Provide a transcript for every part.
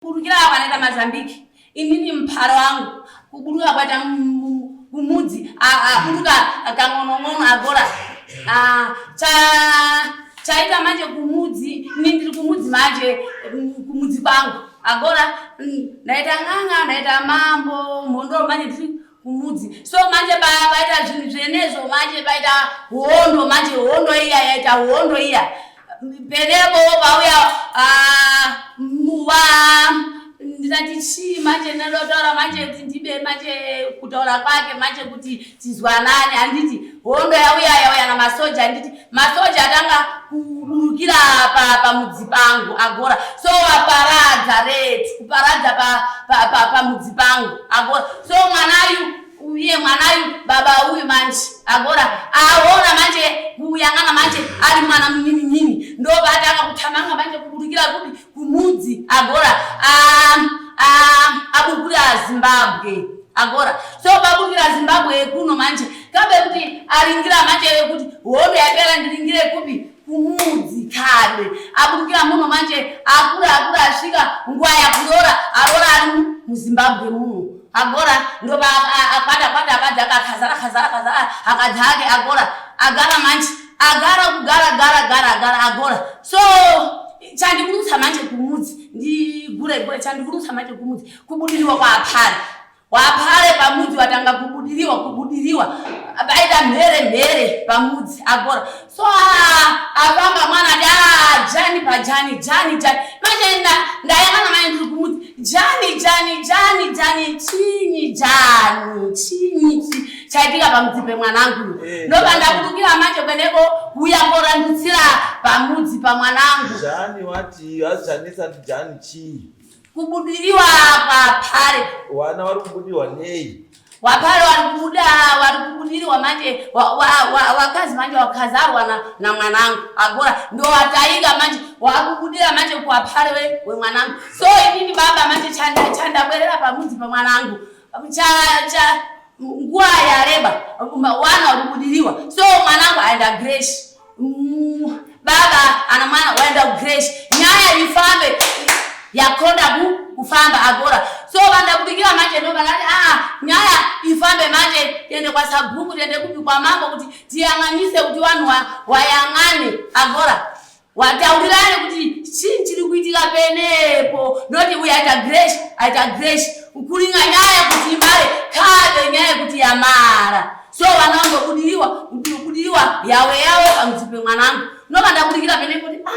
Kuburukira kwanoita Mazambiki inini muparo wangu kuburuka kwaita kumudzi aburuka kang'onong'ono agora chaita manje kumudzi ini ndiri kumudzi manje kumudzi kwangu agora ndaita n'anga ndaita mambo mhondoro manje ndiri kumudzi so manje paita zvinhu zvenezvo manje paita hondo manje hondo iya yaita hondo iya penepo pauya ah, muva ndinati chii manje ndinotaura manje kuti ndibe manje kutaura kwake manje kuti tizwanane handiti hondo yauya yauya namasoja handiti masoja atanga kuburukira pamudzi pangu agora so vaparadza ret kuparadza pamudzi pangu agora so mwanayu uye mwanayu baba uyu manje agora aona manje kuyang'ana manje ari mwana munyini nyini ndovatanga kutamanga manje kuburukira kupi kumudzi agora abukira zimbabwe agora so babukira zimbabwe kuno manje kabe kuti aringira manje kuti hondo yapera ndiringire kupi kumudzi kabe abukira muno manje akura akura asvika nguva yakurora arora ari muzimbabwe muno agora ndoba akwata kwata akadzi akazara kazara kazara akadzi ake agora agara manje agara kugara gara gara gara agora so chandikurutsa manje kumudzi ndigure gure chandikurutsa manje kumudzi kubudiriwa kwaapare wapare pamudzi watanga kubudiriwa kubudiriwa paita mhere mhere pamudzi agora so afamba mwana ati ah, jani pajani jani jani manje ndayangana manje ndiri kumudzi jani jani jani jani chinyi jani chinyi chaitika pamudzi pemwanangu eh, ndobva ndakudukira manje kweneko kuya korandutsira pamudzi pamwanangu jani wati azichanetsa jani chii Kubudiriwa kwapare. Wana vari kubudirwa nei? Wapare wari kubuda wari kubudiriwa manje wakazi manje wakazarwa na mwanangu agora ndo wataika manje wakubudira manje kuwapare we wemwanangu so inini baba manje chanda chandabwerera pamudzi pamwanangu cha cha nguva yareba wana wari kubudiriwa so mwanangu aenda grace Baba ana mwana waenda kucrash nyaya ifambe yakonda ku kufamba agora so vanda kubikira manje ndo vanati ah nyaya ifambe manje tiende kwa sabhuku tiende kupi kwa mambo kuti tiyang'anise kuti vanhu wayang'ane agora wataurirane kuti chii chiri kuitika penepo noti uyu aita grace aita grace kuringa nyaya kuti imare kade nyaya kuti yamara so vana vangobudiriwa kubudiriwa yawe yawe pamudzi pemwanangu nova ndabudikira pene kuti ah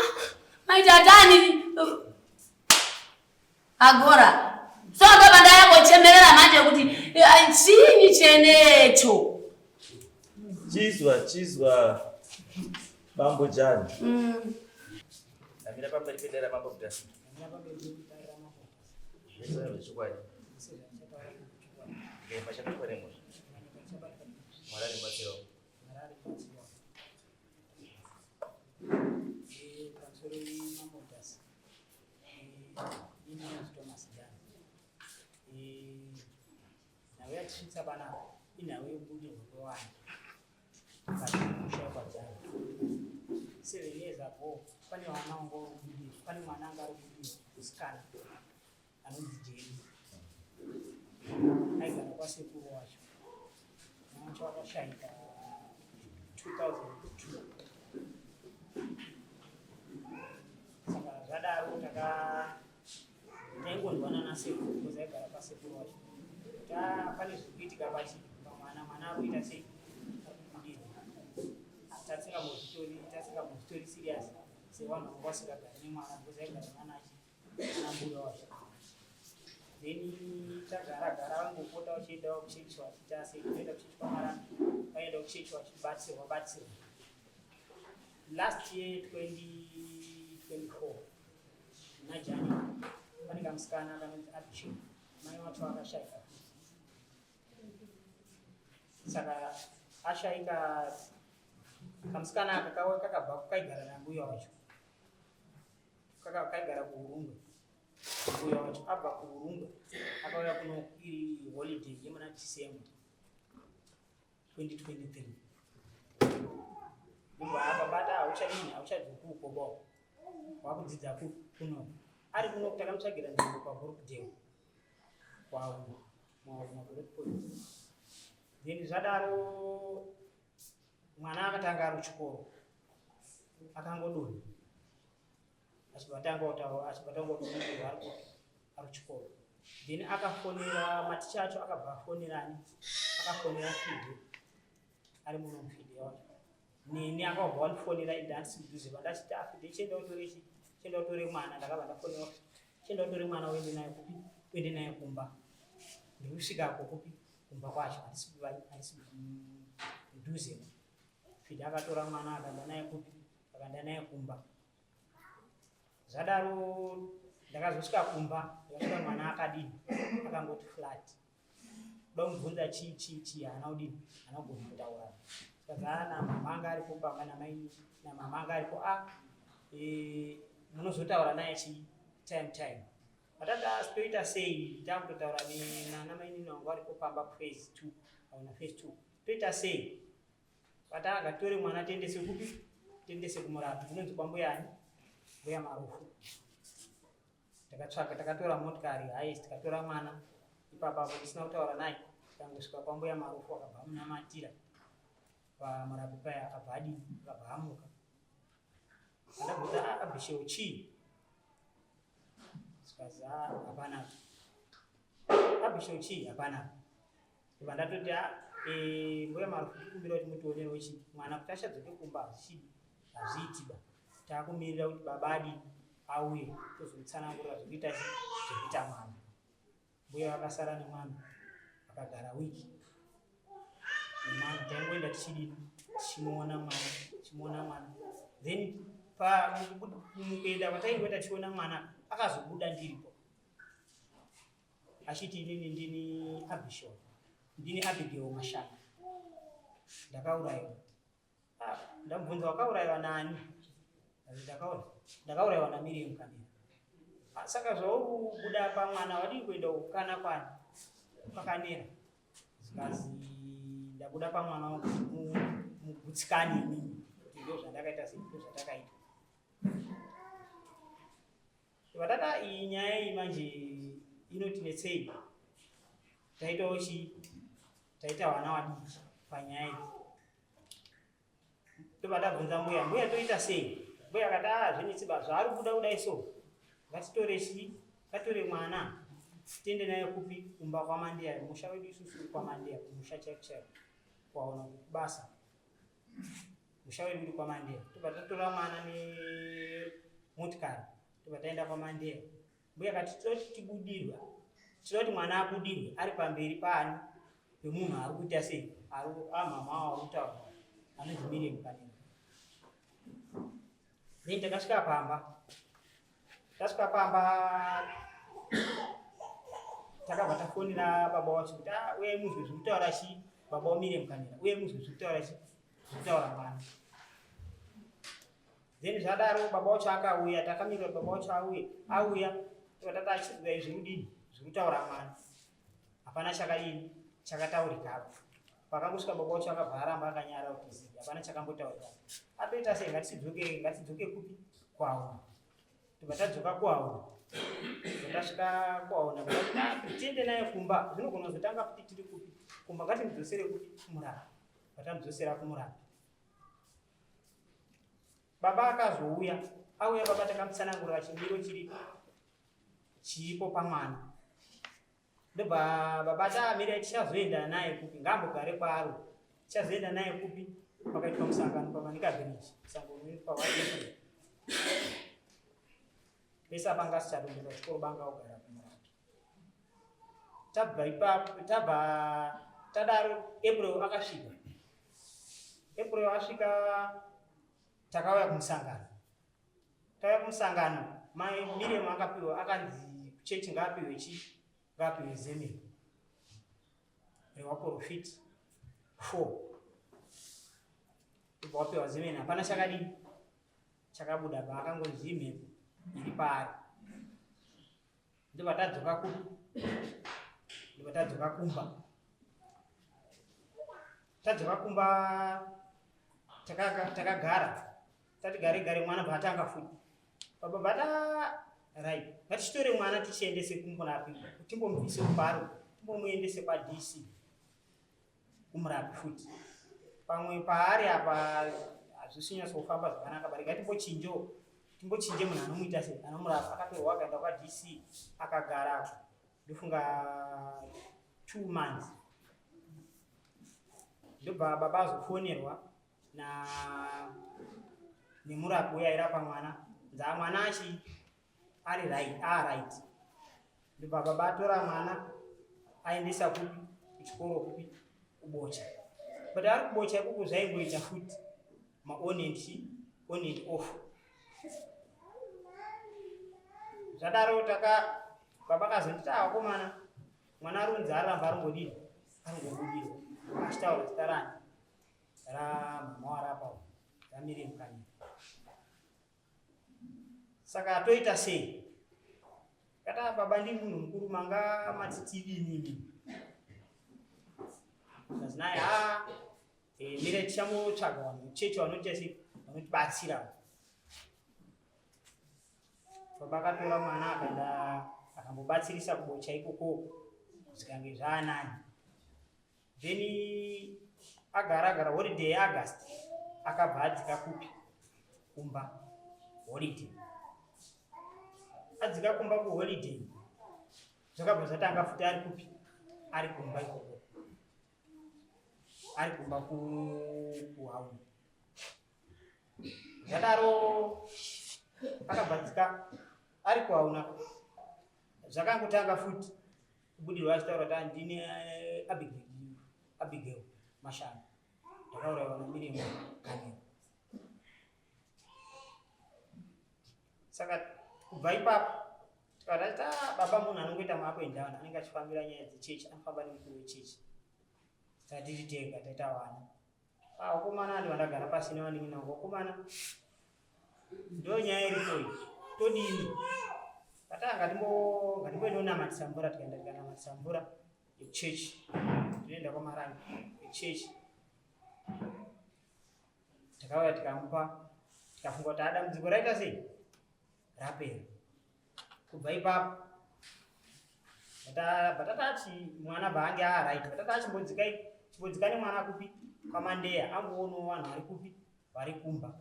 maita tani agora so ndova ndayangochemerera manje kuti eh, chinyi chenecho chizwa chizwa bambo jani mm. Ndamira pamberi pedera mambo Mutasa. Zvechokwadi. Ndikaimba chabatwa nemhosva. Mwari ari mubatsiri wangu. Pamusoro mambo Mutasa. Ini ndinonzi Thomas Jani. Nhau yatisvitsa panapa inhau yekubudirwa kwewana. Kushaya kwadzara. 7 years ago pane vana vanga vari pane mwana anga ari kubudirwa musikana anonzi Jeni. Aigara kwasekuru wacho. Mwana wacho akashaika 2002. Saka zvadaro taka taingonzwana nasekuru because aigara kwasekuru wacho. Ta pane zviri kuitika pachi pamwana mwana ari kuita sei ari kubudirwa. Tasingambozvitori tasingambozvitori serious sevanhu vanga vasingagari nemwana because aigara nemwana achi nambuya wacho. Then tagara gara vangopota vachiendawo kuchechi vachiita sei vaenda kuchechi kwamarana vaenda kuchechi vachibatsirwa batsirwa. Last year 2024 muna January pane kamusikana kanonzi Abishay mai wacho akashaika saka ashaika kamusikana aka kakabva kaigara nambuya wacho kaigara kuhurungwe mbuya wacho abva kuhurungwe akauya kuno iri holiday yemuna December 2023 ndobva akabata hauchadini hauchadzoki uko bo wakudzidza kuno. Ari kuno takamutsvagira nzvimbo paBrookdale kwauna maBullet Point. Then zvadaro mwana akatanga ari kuchikoro akangodonha achibva atanga kutaura achibva atanga kutobudirwa ari kupi ari kuchikoro. Then akafonera maticha acho akabva afonerani akafonera Fide ari muno mufide wacho neni akabva wandifonera ende handisi kudhuze pandachiti afide chienda utore chi chienda utore mwana ndakabva ndafonera kuti chienda utore mwana uende naye kupi uende naye kumba ndiri kusvikako kupi kumba kwacho handisi kudhuze fide akatora mwana akaenda naye kupi akaenda naye kumba zvadaro ndakazosvika kumba ndakasvika mwana akadini akangoti flat domubvunza chii chii chii haana kudini haana kugona kutaura saka namama anga aripo pamba namai namama anga aripo a e, munozotaura naye chii time time patata toita sei takutotaura nana mainini vangu varipo pamba phase 2 aona phase 2 toita sei patanga tore mwana tiendese kupi tiendese kumurapi kunonzi kwambuyani mbuya Marufu. Takatsvaka takatora motikari haisi tikatora mwana ipapo apo tisina kutaura naye tikangosvika kwambuya Marufu akabva amunamatira pamurapi paya akabva adini akabva amuka. Andabvunza abhishewo chii zikazi hapana abhishewo chii hapana ndobva ndatoti e, mbuya Marufu tikumbira kuti mutionerewo chi mwana kuti achadzoke kumba hazvichidi hazviitiba taakumirira kuti baba adini auye tozomutsanangurira zvekuita chi zvekuita mwana. Mbuya vakasara nemwana vakagara wiki nemwana taingoenda tichidini tichimuona mwana tichimuona mwana then mukuenda kwataingoenda tichiona mwana akazobuda ndiripo achiti inini ndini Abishop ndini Abigail Mashaka ndakaurayiwa. Ah, ndamubvunza wakaurayiwa nani? Ndakaurayiwa naMiriam Kamera. Ah, saka zvauri kubuda pamwana wadii kuenda kukana kwani kwakanera zikazi ndabuda pamwana wangu kuti mugutsikane imimi kuti ndo zvandakaita sei ndo zvatakaita vatata iyi nyaya iyi manje inotinetsei taitawo chi taita vana vadiki panyaya idzi tobva tabvunza mbuya mbuya toita sei mbuya akati a zvinetsi zvaari kubuda kudai so ngatitore chi ngatitore mwana tiende naye kupi kumba kwamandeya musha wedu isusu uri kwamandeya kumusha chaiko chaiko kwaona basa musha wedu uri kwamandeya tobva tatora mwana nemotikari tobva taenda kwamandeya mbuya akati tinoda tibudirwe tinoda kuti mwana abudirwe ari pamberi paani pemunhu ari kuita sei amama awo ari kutaura anonzi Miriam Kanena then takasvika pamba tasvika pamba takabva tafonera baba wacho kuti ah, uyai muzwe zviri kutaura chi baba waMiriam Kanena uyai muzwe zviri kutaura chi zviri kutaura mwana then zvadaro baba wacho akauya takamirira baba wacho auye auya tobva tati achizwa izvi kudini zviri kutaura mwana hapana chakadini chakataurikapo pakangosvika baba wacho akabva aramba akanyara kuti zivi hapana chakambotaurika atoita sei ngatidzoke ngatidzoke kupi kwauna tobva tadzoka kwauna tasvika kwauna tiende naye kumba zvinogona kuzotanga futi tiri kupi kumba ngatimudzosere kupi kumurapi vatamudzosera kumurapi baba akazouya auya baba takamutsanangurira chimiro chiri chiripo pamwana ndobva baba taamira tichazoenda naye kupi ngaambogare kwaro tichazoenda naye kupi pakaitwa musangano pamanika village musangano unoitwa waApril pese apanga asichatomboenda chikoro banga ogara kumurapi tabva ipapo tabva tadaro April akasvika April asvika takauya kumusangano tauya kumusangano mai Miriam akapiwa akanzi kuchechi ngaapiwe chi ngaapiwe zemeni rewaprofiti 4 ibva wapiwa zemeni hapana chakadini chakabuda paakangonzi imhepo iri paari ndobva tadzoka ku ndobva tadzoka kumba tadzoka kumba takagara tati gare gare mwana bva atanga futi baba bata Right, ngatichitore mwana tichiendese kumurapi, timbomubvise kubharo, timbomuendese kwaDC kumurapi futi. Pamwe paari apa hazvisi kunyatsofamba zvakanaka, but ngatimbochinjewo, timbochinje munhu anomuita sei, anomurapa. Akatorwa akaenda kwaDC akagarako, ndofunga 2 months. Ndobva baba azofonerwa na nemurapi uya airapa mwana, nzaa mwana achi ari right, right. Ndobva baba atora mwana aendesa kupi, kuchikoro kupi, kuBocha. But ari kuBocha ikoko zvaingoita futi ma on and chi, on and off. Zvadaro taka baba kazonditi, ah, vakomana, mwana arunzi aramba aringodini, aringobudirwa achitaura zita rani, ramama warapa raMiriam Kanyika. Saka toita sei? Kata baba ndi munhu mukuru, manga matitidini imi? Zinaye ha mire tichambotsvaga vanhu chechi vanoita sei, vanotibatsira. Baba akatora mwana akaenda akambobatsirisa kuBocha ikoko zvikange zvaanani. Then agara agara holiday yeAugust akabva adzika kupi, kumba holiday. Adzika kumba kuholiday zvakabva zvatanga futi ari kupi, ari kumba ikoko, ari kumba kuhauni. Zvadaro akabva adzika ari kuhauna, zvakangotanga futi kubudirwa achitaura kuti andini Abigail Mashanu, ndakaurayiwa naMiriam Kanyika. Saka kubva ipapo tikati ah, baba munhu anongoita ma up and down, anenge achifambira nyaya dzechechi, anofamba nemukuru wechechi. Saka tiri tega taita vana, ah, vakomana andi vandagara pasi nevanin'ina vangu, vakomana, ndo nyaya iripo iyi, todini? Kata ngatimboendonamatisa mvura. Tikaenda tikanamatisa mvura yekuchechi, tinoenda kwamarangi echechi. Takauya tikamupa, tikafunga kuti dambudziko raita sei, rapera. Kubva ipapo batatachi mwana bvaange aright, batata achimbodzika chimbodzika nemwana kupi, kwaMandeya, amboonawo vanhu vari kupi, vari kumba.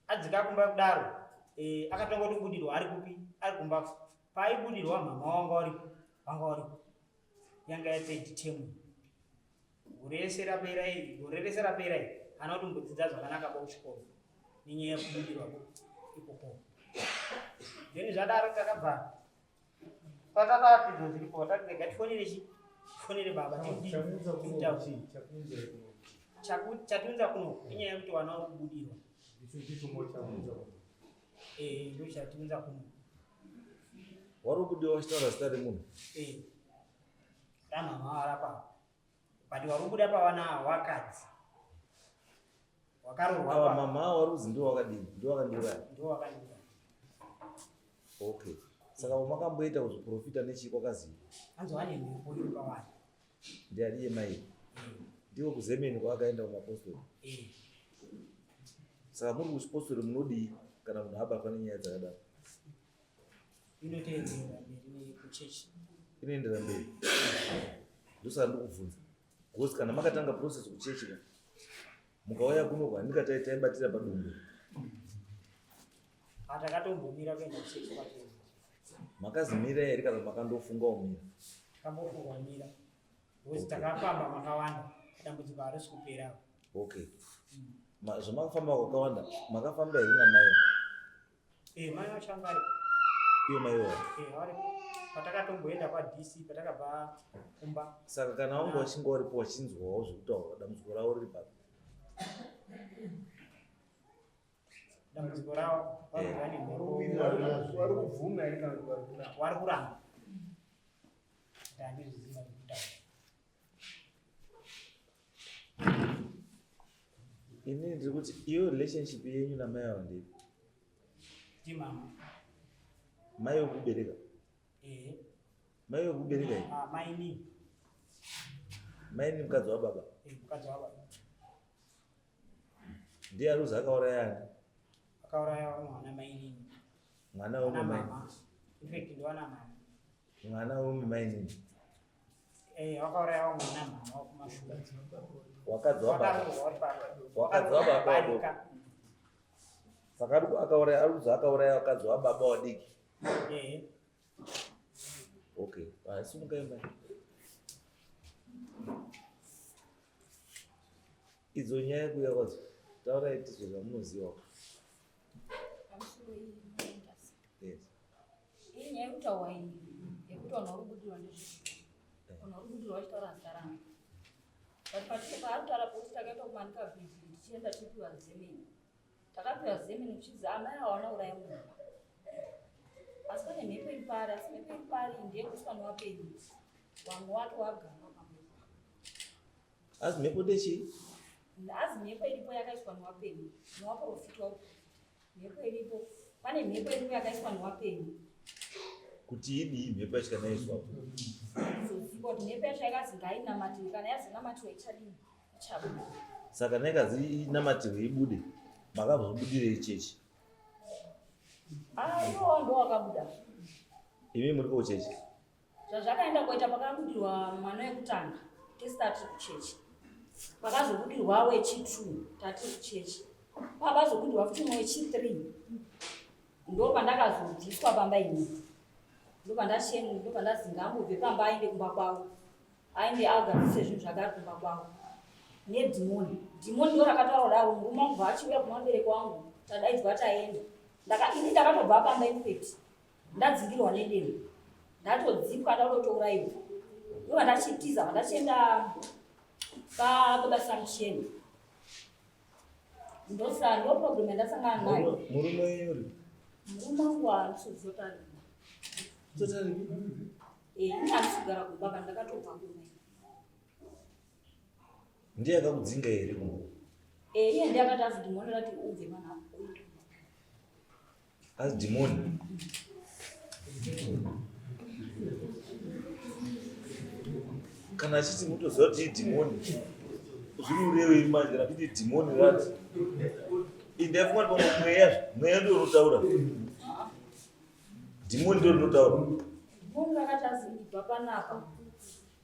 Adzika kumba kudaro akatanga kutobudirwa ari kupi, ari kumba. Paaibudirwa mama wanga waripo, vanga waripo. Yanga yathird term, gore rese rapera iri, gore rese rapera iri haana kutombodzidza zvakanaka pakuchikoro nenyaya yekubudirwa ikoko. Then zvadaro takabva patatatidzo dziripo, tati rega tifonere chi, tifonere baba. Chatiunza kuno inyaya yekuti vana vari kubudirwa, ndo chatiunza kuno. Wari kubudiwa uchitaura zita remunhu? Ramama varapa, but vari kubuda pavana wakadzi wakaroorwa. Ava mama wari kuzi ndiwo wakadini, ndiwo wakandiuraya? Ndiwo wakandiuraya. Okay, saka makamboita kuzviprofita nechii, kwakaziva? Hanzi vane mhepo iri pavari. Ndiariye mai ndiwo kuZemeni kwaakaenda kumapostori? Saka muri kuchipostori munodii kana munhu abatwa nenyaya dzakadaro? Inotoenderera mberi nekuchechi. Inoenderera mberi, ndosaka ndikubvunza, because kana makatanga process kuchechi ka, mukauya kuno handingatai taibatira padumbu. Hatakatombomira kuenda kuchechi kwacho. Makazimira here kana makandofunga umira? Takambofunga kumira because takafamba makawanda, dambudziko harisi kupera. Okay, zvamakafamba kwakawanda, makafamba here namai? Mai vacho anga aripo. Iyo mai wavo? Varipo patakatomboenda kwaDC patakabva kumba. Saka kana vangu vachinge varipo vachinzwawo zvekutaura, dambudziko ravo riri papi? Dambudziko ravo vari vane mhepo. Vari kubvuma here kana kuti vari kuramba? Vari kuramba kuti handizviziva zvekutaura. Inini ndiri kuti iyo relationship yenyu namai ava ndeipi? Ndimama. Mai vekubereka? Mai vekubereka iyi? Ah, maini. Mai ni mukadzi wababa? Mukadzi wababa. Ndiye aruzi akauraya ani? Akauraya vamwe vana mainini. Mwana weumwe mai. In fact ndiwana mama. Mwana weumwe mai nini? Eh, wakauraya vamwe mwana mama wakumashure. Wakadzi wababa. Wakadzi wababa wadoko. Saka ari akauraya ari kuzi akauraya wakadzi wababa wadiki. Eh. Okay, simukai mai. Idzo nyaya kuuya kwadzo taurai tizwe zvamunoziva. Yes. Iyi nyaya yekutaurwa iyi yekuti vanhu vari kubudirwa ndezve vanhu vari kubudirwa vachitaura zita rangu but paari kutaura pokuti takaita kumanika bhizi tichienda tichipiwa zemeni takapiwa zemeni kuchizi amai awana uraya munhu asi pane mhepo iri paari asi mhepo iri paari ndeyekuti vanhu vapenyu vamwe wake wagara pamwepo Asi mhepo ndechii? Asi mhepo iripo yakaiswa newapenyu newaprofita waprofita. Mhepo iripo, pane mhepo iripo yakaiswa newapenyu. Kuti idii mhepo yacho kana yaiswapo? Izoziva kuti mhepo yacho yakazi ngainamatirwe, kana yazonamatirwa ichadini? Ichabuda. Saka kana ikazi inamatirwe ibude, makazobudirei chechi? Ah, iwo ndo wakabuda. Imi muri kuchechi? Zvazvakaenda koita pakabudirwa mwana wekutanga tese tatiri kuchechi pakazobudirwa wechitwo tatiri kuchechi papazobudirwa futi umwe wechithree ndo pandakazobviswa pamba ini ndopandacheni ndopandazi ngaambobve pamba aende kumba kwavo aende agadzirise zvinhu zvake ari kumba kwavo nedhimoni dhimoni ndo rakataura kudaro murume wangu bva achiuya kuna mubereki wangu tadaidzwa taenda ini ndakatobva pamba infact ndadzingirwa nedemo ndatodzipwa ndatotouraiwa ndobva ndachitiza vandachienda pababa samucheni ndosa ndo problem yandasangana nayo murume wenyu uri murume wangu handisi kuzotarira totarira eh ini handisi kugara kumba kana ndakatobva kumwe Ndiye akakudzinga here kumba? Eh, iye ndiye akati azi dhimoni rati ubve mana uite. Azi dhimoni. Kana achiti mutoziva kuti idhimoni. Zviri urevei manje kana kuti dhimoni rati. Indafunga kuti pamwe mweya, mweya ndio unotaura. Dhimoni ndio rinotaura. Dhimoni rakati azi ibva panapa.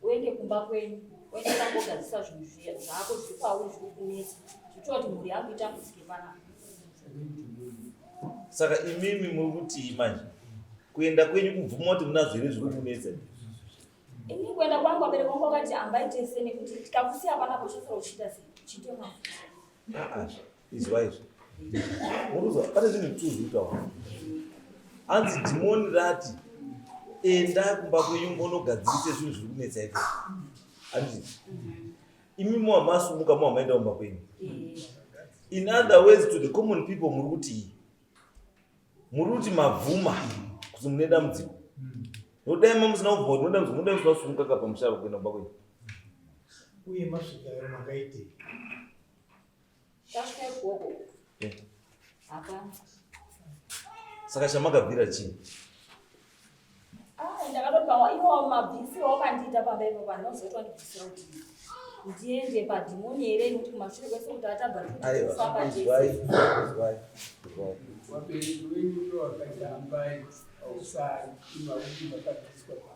Uende kumba kwenyu uende kangogadzisa zvinhu zvako zviri kwauri zviri kunetsa zvitova kuti mhuri yangu itambudzike panapa. Saka imimi muri kutii manje? Kuenda kwenyu kubvuma kuti munazvo here zviri kunetsa? Ini kuenda kwangu vabereki vangu vakati ambai tese nekuti tikakusiya panapa uchasara uchiita sei? Uchiite mafuta. Ah, izwa izvi. Murikuzwa pane zvinhu tu zviri kutaura. Hanzi dhimoni rati enda kumba kwenyu mbonogadzirise zvinhu zviri kunetsa ikoko. Handiti? Imi muhamasumuka muhamaenda kumba kwenyu. In other words to the common people muri kutii? Muri kuti mabvuma kuti mune dambudziko. Nodai mamusina kubvuma kuti mune dambudziko, munodai musina kusumuka ka pamusha apa kuenda kumba kwenyu. Uye masvikayo makaitei? Tasvika ikoko. Eh. Hapana. Saka chamakabvira chii? Ah, ndakatopawa iwo mabvisiro wakandiita pamba ipo panozoitwa ndibvisira kuti ndiende padhimoni here nekuti kumashure kwese kuti atabva tikufamba tese. Izwai, izwai. Vabereki venyu ndo vakati hambai hausari imakuti makabviswa pamba.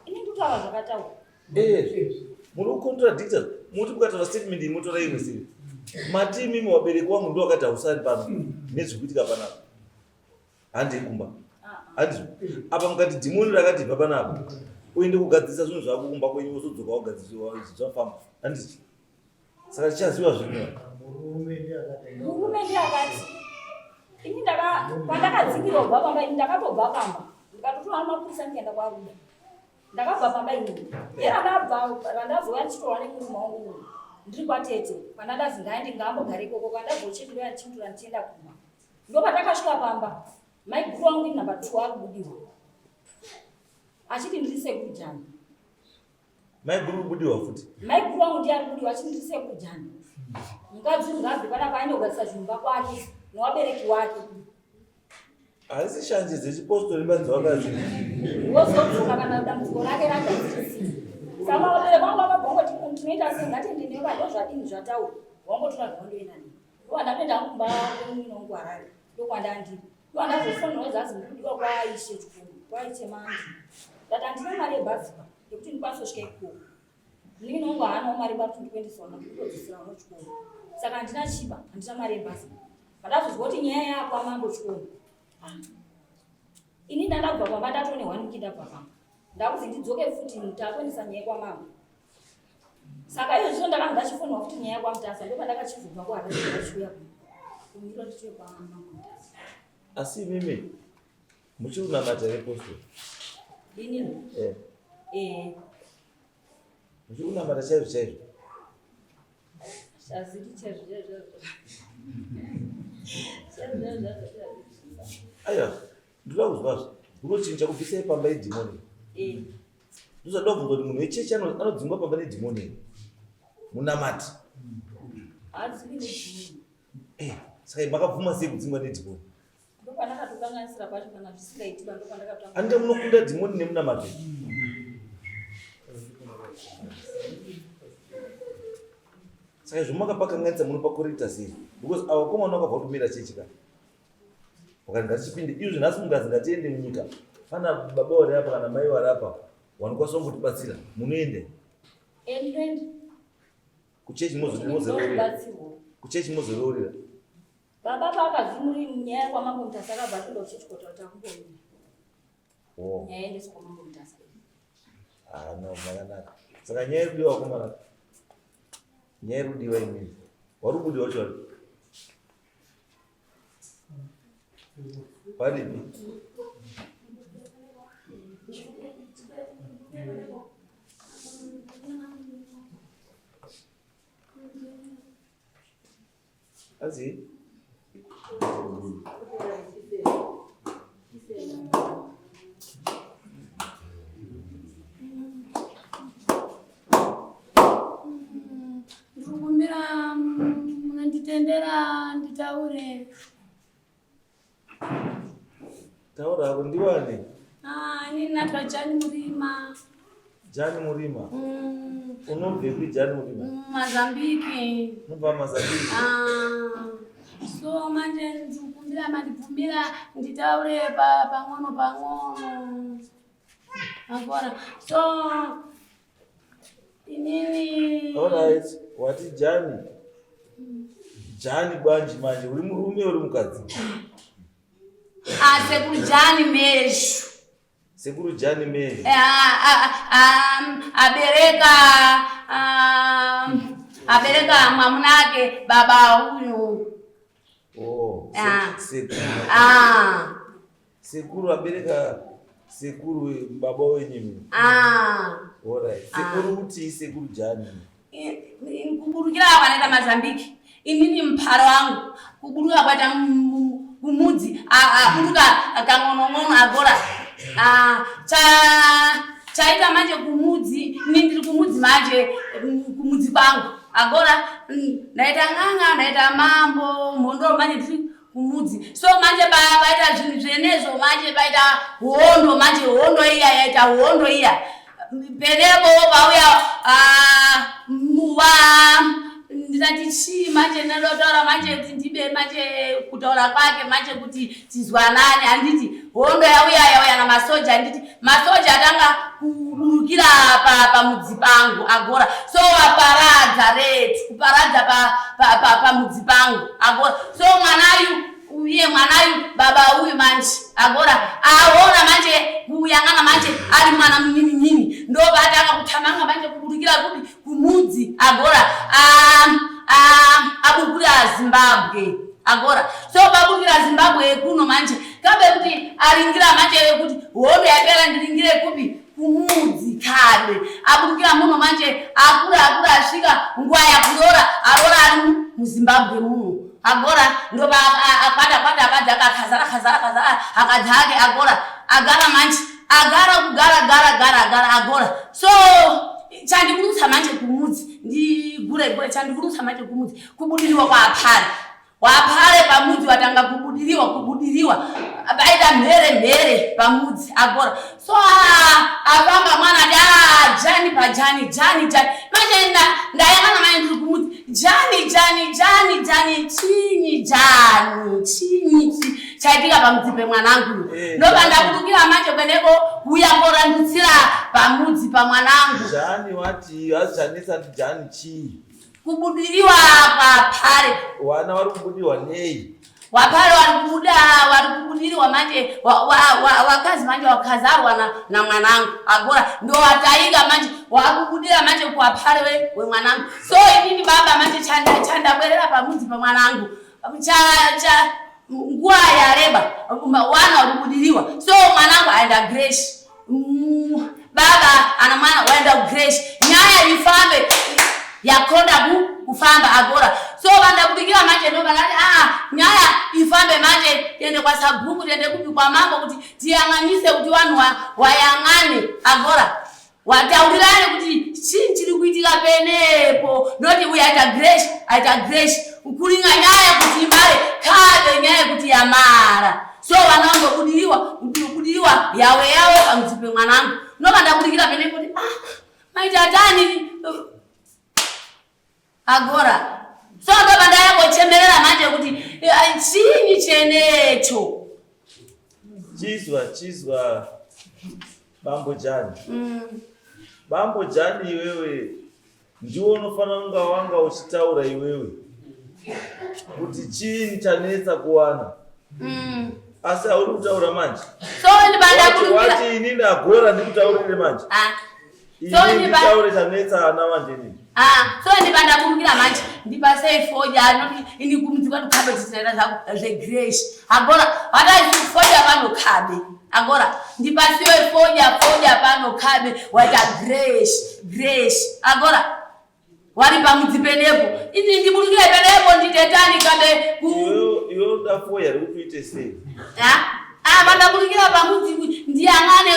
Ini ndikutaura zvakataura. Eh, muri kucontradicta muti mukataura statement iyi motora imwe siri. Mati imimi wabereki wangu ndo wakati hausari pano nezviri kuitika panapa. Handei kumba. Handizvo. Apa mukati dhimoni rakati ibva panapa. Uende kugadzirisa zvinhu zvako kumba kwenyu wozodzoka wagadzirisa zvafamba. Handizvo. Saka tichaziva zvinhu. Murume ndiye akati ini ndaka pandakadzingirwa kubva pamba ini ndakatobva pamba ndikatotora mapurisa ndikaenda kwaruda ndakabva pamba ini yerandabva randazouya ndichitorwa nemurume wangu uyu ndiri kwatete kwandandazi ngaende ngaambogare ikoko kwandabva uchiti ndouya ndichimutora ndichienda kumba ndopatakasvika pamba maiguru wangu ini number two akubudiwa achiti ndiri sekuru jani Maiguru kubudiwa futi. Maiguru wangu ndiye ari kubudiwa achiti ndiri sekuru jani. Mukadzi uyu ngaabve panapa aende kugadzisa zvinhu kwake newabereki wake. Haisi shanje dzechipostori banzi wakadzi. Wozodzoka kana dambudziko rake ragadzirisiwa. Saka vabereki vangu vakabva vangoti tinoita sei ngatiende newe ndozvadini zvataura. Wangotora zvawandoenda newe. Ndobva ndatoenda kumba kwemunin'ina wangu kuHarare ndokwandandiri. Ndoandazofonerawo zazi ndikudiwa kwaishe chikuru kwaishe manje. Ndati handina mari yebhazi pa yekuti ndikwanise kusvika ikoko. Munin'ina wangu haanawo mari ba kuti ndikuendesa vana kutodzisira vana kuchikoro. Saka handina chiba, handina mari yebhazi. Pandazozwa kuti nyaya yakwamambo chikoro. Ah. Ini ndandabva kwamba ndatone one week ndabva pamba. Ndakuzi ndidzoke futi takuendesa nyaya kwamambo. Saka izvo zvino ndakanga ndachifonwa futi nyaya kwaMutasa ndopandakachizobva kuHarare ndachiuya kumiro ndichiuya kwamambo Mutasa. Asi imimi muchiri kunamata here postori? Inini? Eh. Eh. Muchiri kunamata chaizvo chaizvo? Hazvidi chaizvo chaizvo. Chaizvo chaizvo. Aiwa, ndoda kuzwazve. Ndinochinja kubvisai pamba idhimoni. Eh. Ndozvandobvunza kuti munhu wechechi anodzingwa pamba nedhimoni here? Munamati. Haadzingwi nedhimoni. Eh, saka makabvuma sei kudzingwa nedhimoni? Ndopandakatokanganisira pacho kana zvisingaiti ba ndopandakatanga. Anite munokunda dhimoni nemunamato. Saka izvo makapakanganisa munopakorekta sei? Because ava vakomana vakabva kutumira chechi ka. Vakati ngatichipinde izvo nhasi mungazi ngatiende munyika. Pana baba vari apa kana mai vari apa vanokwanisa kungotibatsira. Munoenda. Eh, ndinoenda. Kuchechi mozoroorera. Kuchechi mozoroorera. Baba paakazwi muri nyaya kwamambo Mutasa akabva atoenda kuchechi kotaura takumbomira. Oh. Nyaya yaendeswa kwamambo Mutasa. Ah, no, makanaka. Saka nyaya iri kudiwa vakomana. Nyaya iri kudiwa imini. Wari kubudiwa wacho wari. Paripi? Azi? Ndikukumbira munonditendera nditaure. Taura hako ndiwani? Ah, ini natwa Jani Murima. Jani Murima. Unobvepi Jani Murima? Mazambiki. Unobva Mazambiki. Ah. So manje ndikukumbira mandibvumira nditaure pang'ono pang'ono. Agora. So inini Alright, wati Jani. Jani bwanji manje uri murume uri mukadzi? Ah, sekuru Jani Meshu. Sekuru Jani Meshu. Eh, abereka abereka mwamunake baba uyu. Oh, Ah. sekuru. Ah. Sekuru abereka sekuru baba wenyu. Ah. Alright. Sekuru kuti sekuru Jani. Kuburukira kwanaita Mazambiki. Inini mpharo wangu kuburuka kwaita kumudzi aburuka kang'onong'ono agora. Ah, chaita manje kumudzi ini ndiri kumudzi manje kumudzi kwangu agora ndaita n'anga ndaita mambo mhondoro manje ndiri kumudzi so manje paita zvinhu zvenezvo manje paita hondo manje hondo iya yaita hondo iya penepo pauya muva ndinati chii manje ndinotaura manje kuti ndibe manje kutaura kwake manje kuti tizwanane handiti hondo yauya yauya namasoja handiti masoja atanga kuburukira pamudzi pangu agora so vaparadza retu kuparadza pamudzi pangu agora so mwanayu uye mwanayu baba uyu manje agora aona manje kuyang'ana manje ari mwana munyini nyini ndovatanga kuthamanga manje kuburukira kupi kumudzi agora aburukira Zimbabwe agora so baburukira Zimbabwe kuno manje kabe kuti aringira manje kuti hondo yapera ndiringire kupi kumudzi kabe aburukira muno manje akura akura asvika nguva yakurora arora ari muZimbabwe muno agora ndoba akwata kwata akadza akazara kazara kazara akadza ake agora agara manje agara kugara gara gara gara agora so chandiburutsa manje kumudzi ndigure gure chandiburutsa manje kumudzi kubudiriwa kwaapare wapare pamudzi watanga kubudiriwa kubudiriwa paita mhere mhere pamudzi agora so afamba mwana ati jani pajani jani jani manje ndayangana manje ndiri kumudzi jani jani jani jani chinyi jani chinyi chaitika pamudzi pemwanangu Eh, ndobva ndabudikira manje kweneko kuuya korandutsira pamudzi pamwanangu. Jani wati hazi chanetsa ndi Jani chii? Kubudiriwa kwapare. Wana vari kubudirwa nei? Wapare wari kubuda wari kubudiriwa manje wakazi manje wakazarwa na mwanangu agora ndo wataika manje wakubudira manje kuwapare wemwanangu. So inini baba manje chandabwerera pamudzi pamwanangu cha nguva yareba wana wari kubudiriwa. So mwanangu aenda creche, baba ana mwana waenda kucreche, nyaya ifambe yakonda kufamba agora. So vandabudikira manje ndo vakati nyaya ifambe manje tiende kwa sabhuku tiende kupi kwa mambo kuti tiyang'anise kuti vanhu wayang'ane agora wataurirane kuti chii chiri kuitika penepo noti uyu aita creche aita creche kuringa nyaya kuti imare kade nyaya kuti yamara. So vana vangobudiriwa kubudiriwa yawe yawe pamudzi pemwanangu nova ndabudikira penepo kuti maita tani agora. So ndobva ndayangochemerera manje kuti chinyi chenecho. Chizwa chizwa Bambo Jani. Bambo Jani iwewe ndiwo unofanira kunga wanga uchitaura iwewe kuti chiini chanetsa kuwana. Asi hauri kutaura manje. So ndibanda Wati inini agora ndikutaurire manje. So Inini nditaure chanetsa ana manje inini. So ndibanda kurukira manje ndipasei foja noti ini kumudzi kwedu kabe tinoita zvako zvegreshi agora hata foja pano kabe agora ndipasiwe foja foja pano kabe waita greshi greshi agora wari pamudzi penepo ini ndiburukire penepo nditetani kabe ku Iwe unoda foja rekuti uite sei? Vandaburukira pamudzi ndiyang'ane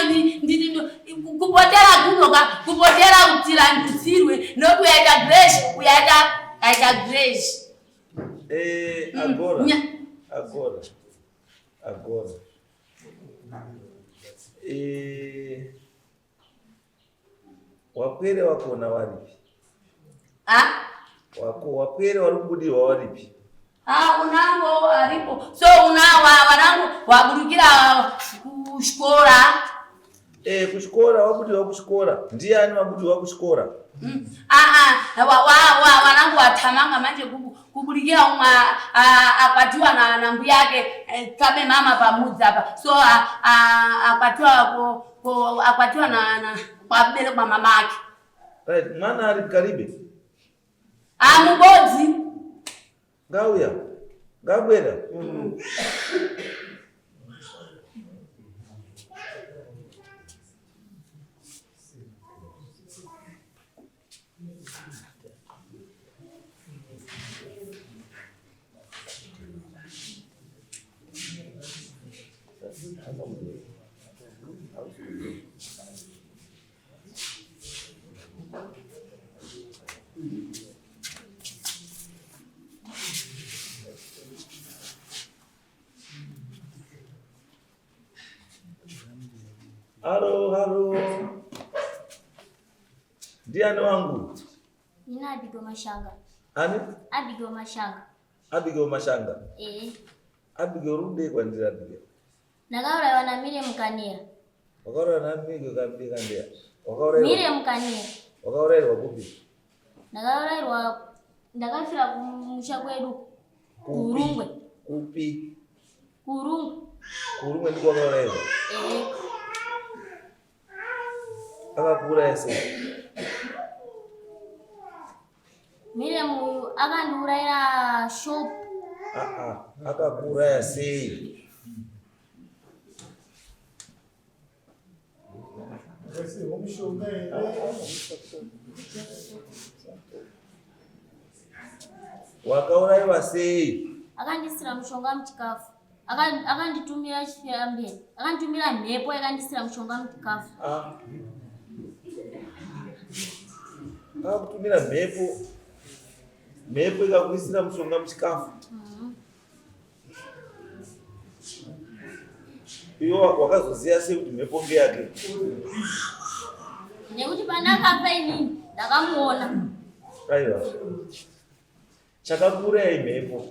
kupotera kunoka kupotera kutirandutsirwe noti uyaita greshi uyaita aita greshi. Agora. Agora. Agora. Wapwere wakona waripi? Wapwere wari kubudirwa waripi? Unango aripo. So una wanangu waburukira kuchikora. Kuchikora wabudirwa kuchikora. Ndiani wabudirwa kuchikora? Wanangu watamanga manje kuburikira umwe akwatiwa na mbuya yake kabe mama pamudzi apa. So akwatiwa akwatiwa na kwa kwa mama yake. Right, mwana ari Karibe. Mubodzi. Ngauya. Ngabwera. Halo, halo. Ndiani wangu? Nina Abigail Mashanga. Ani? Abigail Mashanga. Abigail Mashanga. Abigail rude kwandiri Abigail. Ndakaurayiwa na Miriam Kanera. Wakaurayiwa na Miriam Kanera. Wakaurayiwa. Miriam Kanera. Wakaurayiwa kupi? Ndakaurayiwa ndakafira kumusha kwedu. Kurungwe. Kupi? Kurungwe. Kurungwe ndiko wakaurayiwa? Akakuuraya sei? Miriam uyu akandiurayira shop. Akakuuraya sei? Wakaurayiwa sei? Akandisira mushonga muchikafu. Akanditumira chifambeni. Akanditumira mhepo yakandisira mushonga muchikafu. Akakutumira mhepo. Mhepo ikakuisira mushonga muchikafu. Iwe wakazoziya sei kuti mhepo ngeyake? Nekuti pandakafa inini ndakamuona. Aiwa. Chakakuuraya imhepo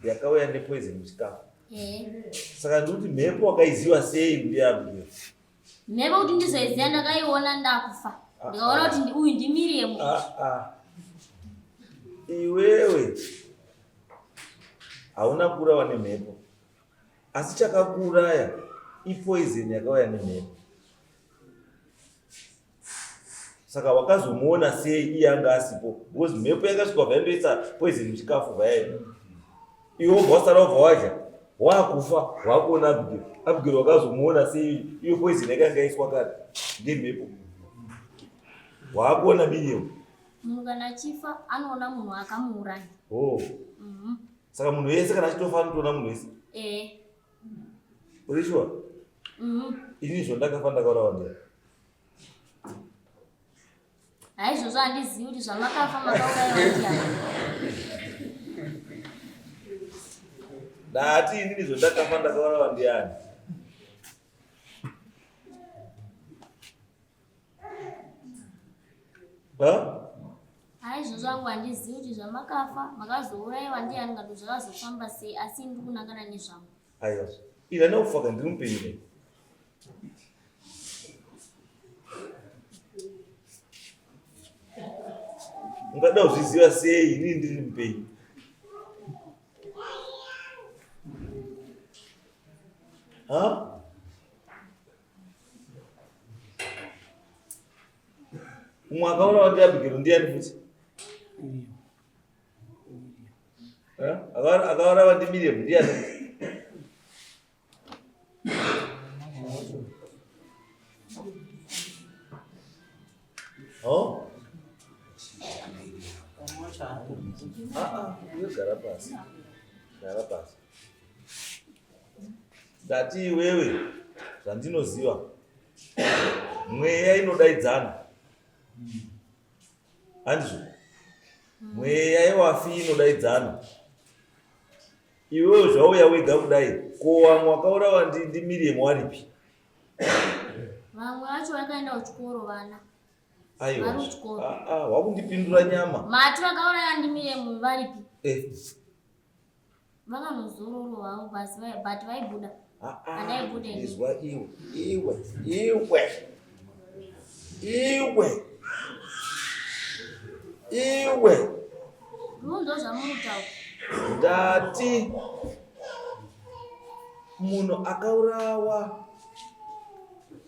yakauya nepoison muchikafu. Saka ndikuti mhepo wakaiziva sei kuti yaAbigail? Mhepo kuti ndizoiziva ndakaiona ndakufa. Ah, Ndikaona ah. kuti uyu ndiMiriam. Ah, ah. Iwewe hauna kuurawa nemhepo, asi chakakuuraya ipoison yakauya nemhepo. Saka wakazomuona sei iye anga asipo? Because mhepo yakasvika bva yandoisa poison muchikafu bva yaenda. Iwe wobva wasara wobva wadya wakufa wakuona Abigail. Abigail wakazomuona sei iyo poison yakanga yaiswa kare ngemhepo? Wakuona Miriam. Munhu kana achifa anoona munhu akamuuraya. Oh. Saka munhu wese kana achitofa anotoona munhu wese? Eh. Uri sure? Mhm. Ini izvo ndakafa ndakaurawa ndiani? Haizvozvo handizivi kuti zvamakafa makaurayiwa ndiani. Ndati inini izvo ndakafa ndakaurawa ndiani? Ha? Haizvozvo hangu handizivi kuti zvamakafa makazourayiwa ndiani kana kuti zvakazofamba sei asi ndiri kunangana nezvangu. Aiwa. Ini handina kufa ka ndiri mupenyu kai. Ungada kuzviziva sei inini ndiri mupenyu? Ha? Umwe akaurawa ndiAbigail ndiani futi? Akaurawa ndiMiriam ndiani futi? Oh? Ah, ah, iwe gara pasi. Gara pasi. Ndati iwewe zvandinoziva mweya inodaidzana. Handizvo? Mweya yewafi inodaidzana. Iwewe zvauya wega kudai, ko vamwe wakaurawa ndiMiriam waripi? Vamwe vacho vakaenda kuchikoro vana. Aiwa. Vari kuchikoro. Ah, ah, wakundipindura nyama. Mati vakauraya ndiMiriam varipi? Eh. Vakanozororo havo basi but vaibuda. Ah, ah, Andaibuda ini. Izwa iwe, iwe, iwe. Iwe. Iwe. Ndizvo zvamuri kutaura. Ndati munhu akaurawa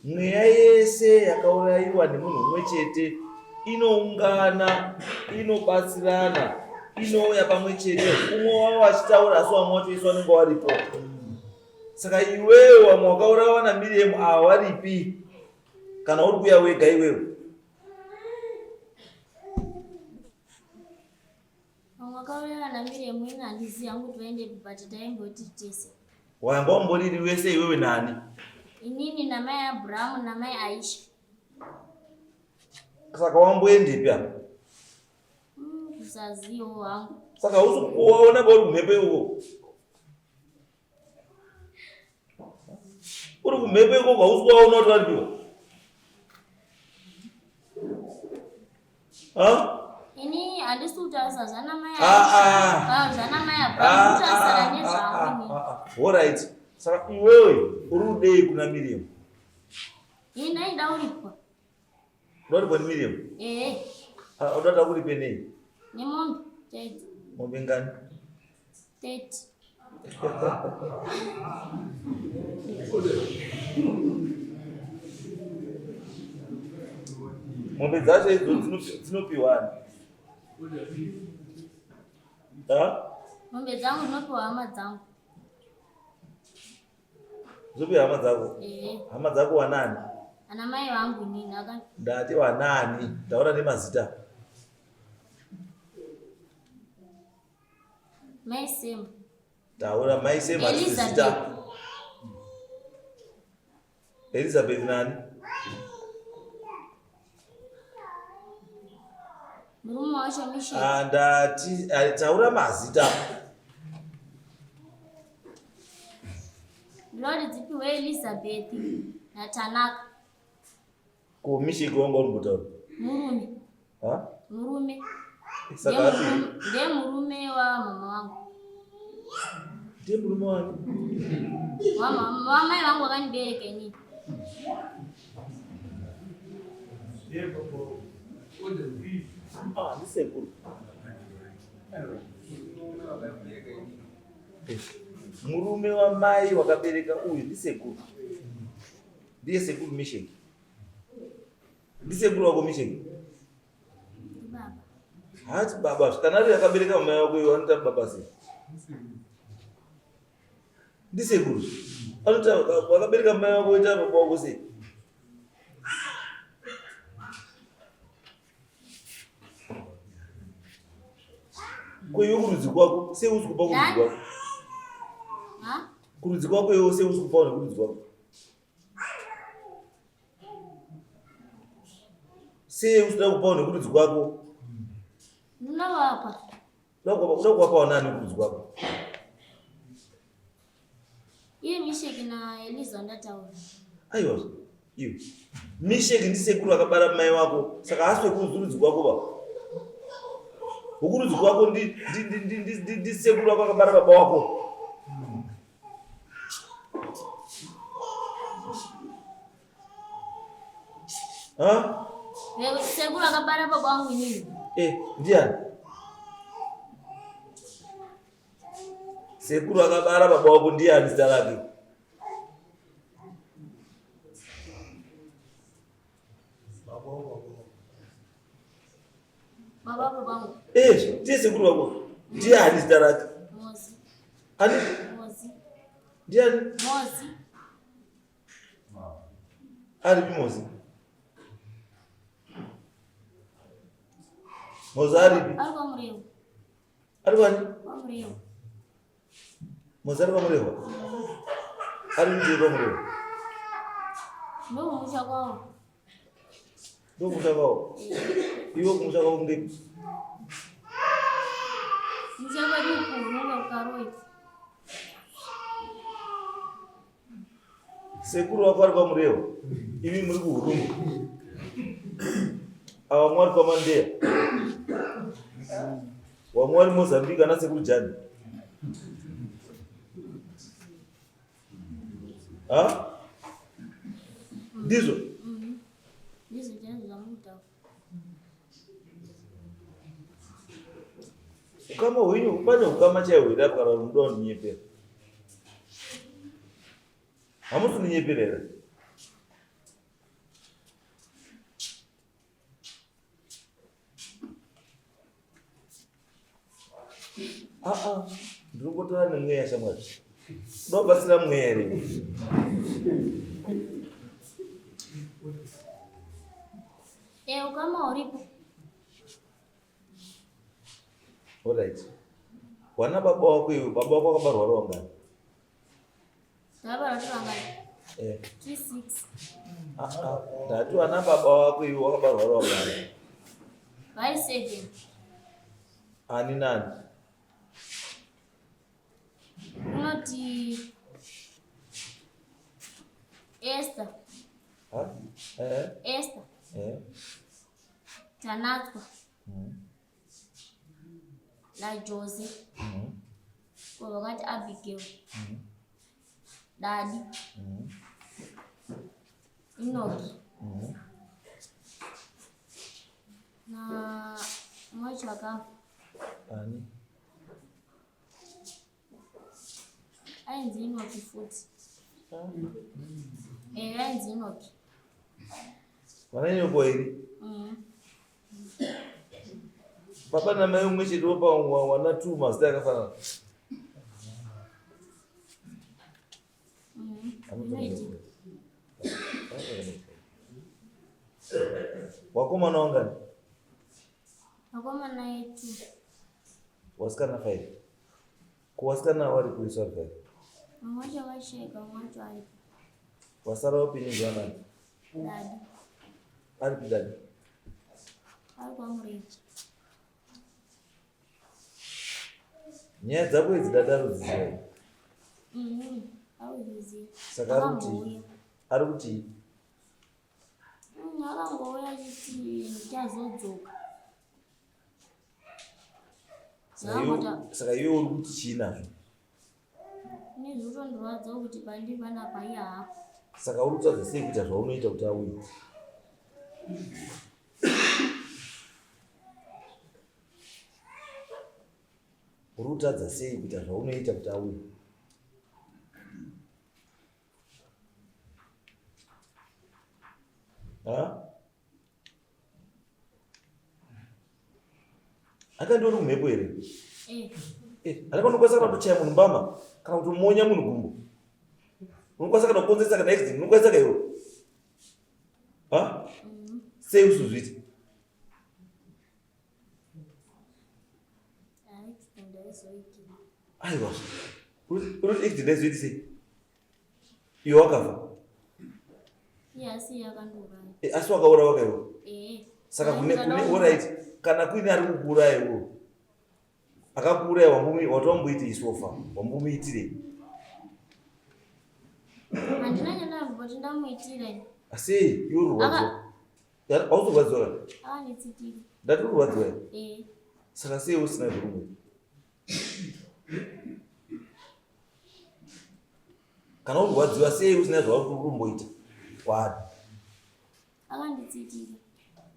mweya yese yakaurayiwa nemunhu umwe chete inoungana inobatsirana inouya pamwe chete umwe wavo achitaura asi vamwe wacho isu vanenge waripo. Saka iwewe vamwe wakaurawa naMiriam ava waripi kana uri kuya wega iwewe? Vamwe vakauraya naMiriam ini handizivi hangu kuti vaendepi but taimboti tese. Wanga wamboriri wese iwewe nani? Inini namai Abrahamu namai Aisha. Saka wamboendepi apa? Kusaziwo hangu. Saka hausi kuwaona pauri kumhepo ikoko? Uri kumhepo ikoko hausi kuwaona kuti varipiwa? Ha? Ini handisi kutaurisa zvana mai Ah, ah. Aisha. Zvana mai Abrahamu kutarisana nezvangu ini. Alright. Saka iwewe uri kudei kuna Miriam? Ini ndaida kuripwa. Unoda kuripwa ndiMiriam? Ehe. Ah, unoda kuti akuripe nei? Nemombe chaidzo. Mombe ngani? 30. Mombe dzacho idzo dzinopiwa ani? Ha? Mombe dzangu dzinopiwa hama dzangu. Dzinopiwa hama dzako? Ehe. Hama dzako wanani? Ana mai vangu inini aka Ndati wanani? Taura nemazita. Mai Sem. Taura mai Sem hatisi Elizabeth. zita. Elizabeth nani? Murume wacho Michelle. Ah, ndati ah, taura mazita. Ndinoti dzipiwe Elizabeth naTanaka. Ko Misheki wanga uri kumbotaura? Murume. Ha? Murume. Saka ati Ndiye murume wa mama wangu. Ndiye murume wani? Wamai vangu vakandibereka inini. Ah, ndisekuru. Murume wamai wakabereka uyu ndisekuru. Ndiye sekuru Misheki. Ndisekuru wako Misheki. Hati baba, kana ari akabereka mai wako iwe anoita baba sei? Ndisekuru. Anoita wakabereka mai wako oita baba wako sei? Ko iwe kurudzi kwako sei usi kupa kurudzi kwako? Kurudzi kwako iwe sei usi kupa nekurudzi kwako? Sei usida kupawo nekurudzi kwako? Ndinowapa. Uda kuwapawo nani kurudzi kwako? Iye Misheki na Eliza ndataura. Aiwa iwe. Misheki ndisekuru akabara mai wako saka haasi wekurudzi kwako ba. Wekurudzi kwako ndisekuru wako akabara baba wako. Sekuru akabara baba wangu inini. Eh, ndiani? Sekuru akabara baba wako ndiani zita lake? Baba baba wangu. Eh, ndiye sekuru wako. Ndiani zita lake? Mozi. Ani? Mozi. Ndiani? Mozi. Aripi Mozi? Mozi aripi? Ari kwaMurewa. Ari kwani? KwaMurewa. Mozi ari kwaMurewa? Ari ndiye kwaMurewa. Ndokumusha kwawo. Ndokumusha kwawo. Iwe kumusha kwako ngepi? Musha kwedu kuRunga kuKaroi. Sekuru wako ari kwaMurewa, imi muri kuHurungwe. Ava mwari kwaMandeya. Wamwe wari Mozambique ana sekuru Jani. Ha? Ndizvo? Ndizvo chaizvo zvamutaura. Ukama hwenyu pane ukama chaihwo here apa kana kuti munoda kundinyepera? Hamusi kundinyepera here? Aa, ndiri kungotaura nemweya shamwari. Unoda kubatsira mweya here? Eh, ukama uripo. Alright. Wana baba wako iwe, baba wako akabarwa vari wangani? Ndakabarwa tiri vangani? Eh. Tiri 6. Ah, ah. Ndati wana baba wako iwe wakabarwa vari wangani? Vari 7. Ani nani? Unoti Esther. Ha? Eh. Esther. Eh. Tanatswa. NaJose. Ko vakati Abigail. Dadi. Enoki. Na mwacho akafa. Ani? Ainzi Enoki futi. Eh, ainzi Enoki. Vana Enoki here? Baba namai umwe chete vopa wana two mazita akafanana. Wakomana wangani? Wakomana etu. Wasikana 5. Ko wasikana vari kuiswa 5? Mumwe wacho akasheka, mumwe wacho aripo. Wasara upenyu ndivanani? Dadi. Aripi dadi? Ari kwaMureji. Nyaya dzako idzi dadi arudziziva? Arudziziva. Saka ari kuti ari kuti Akangouya achiti ndichazodzoka. Saka iwe uri kuti chii nazvo? kundirwadzawo kuti pandiri panapa iye haapo. Saka uri kutadza sei kuita zvaunoita kuti auye? Uri kutadza sei kuita zvaunoita kuti auye? Akandori kumhepo here? Eh. Eh, anenge unokwanisa kana kutochaya munhu mbama kana kutomonya munhu gumbo. Unokwanisa kana kukonzeresa kana accident, unokwanisa ka iwe. Ha? Mm. Sei usizviiti? Accident haizoiti. Aiwa. Uri accident haizoiti sei? Iwe wakafa. Iye asi iye akandiuraya. E, asi wakaurawa ka iwe? Eh. Saka kune kune alright kana kuine ari kukuuraya iwe. Akakuuraya wambumi watowamboitei sofa? Wambomuitirei? Handina chandamboti ndamuitira ini. Asi iwe ururwadziwa. Hausi kurwadziwa ka? Akanditsikira. Ndati ururwadziwa here? Eh. Saka sei usina zvirumwe? Kana ururwadziwa sei usina zvauri kumboita kwaari? Akanditsitika.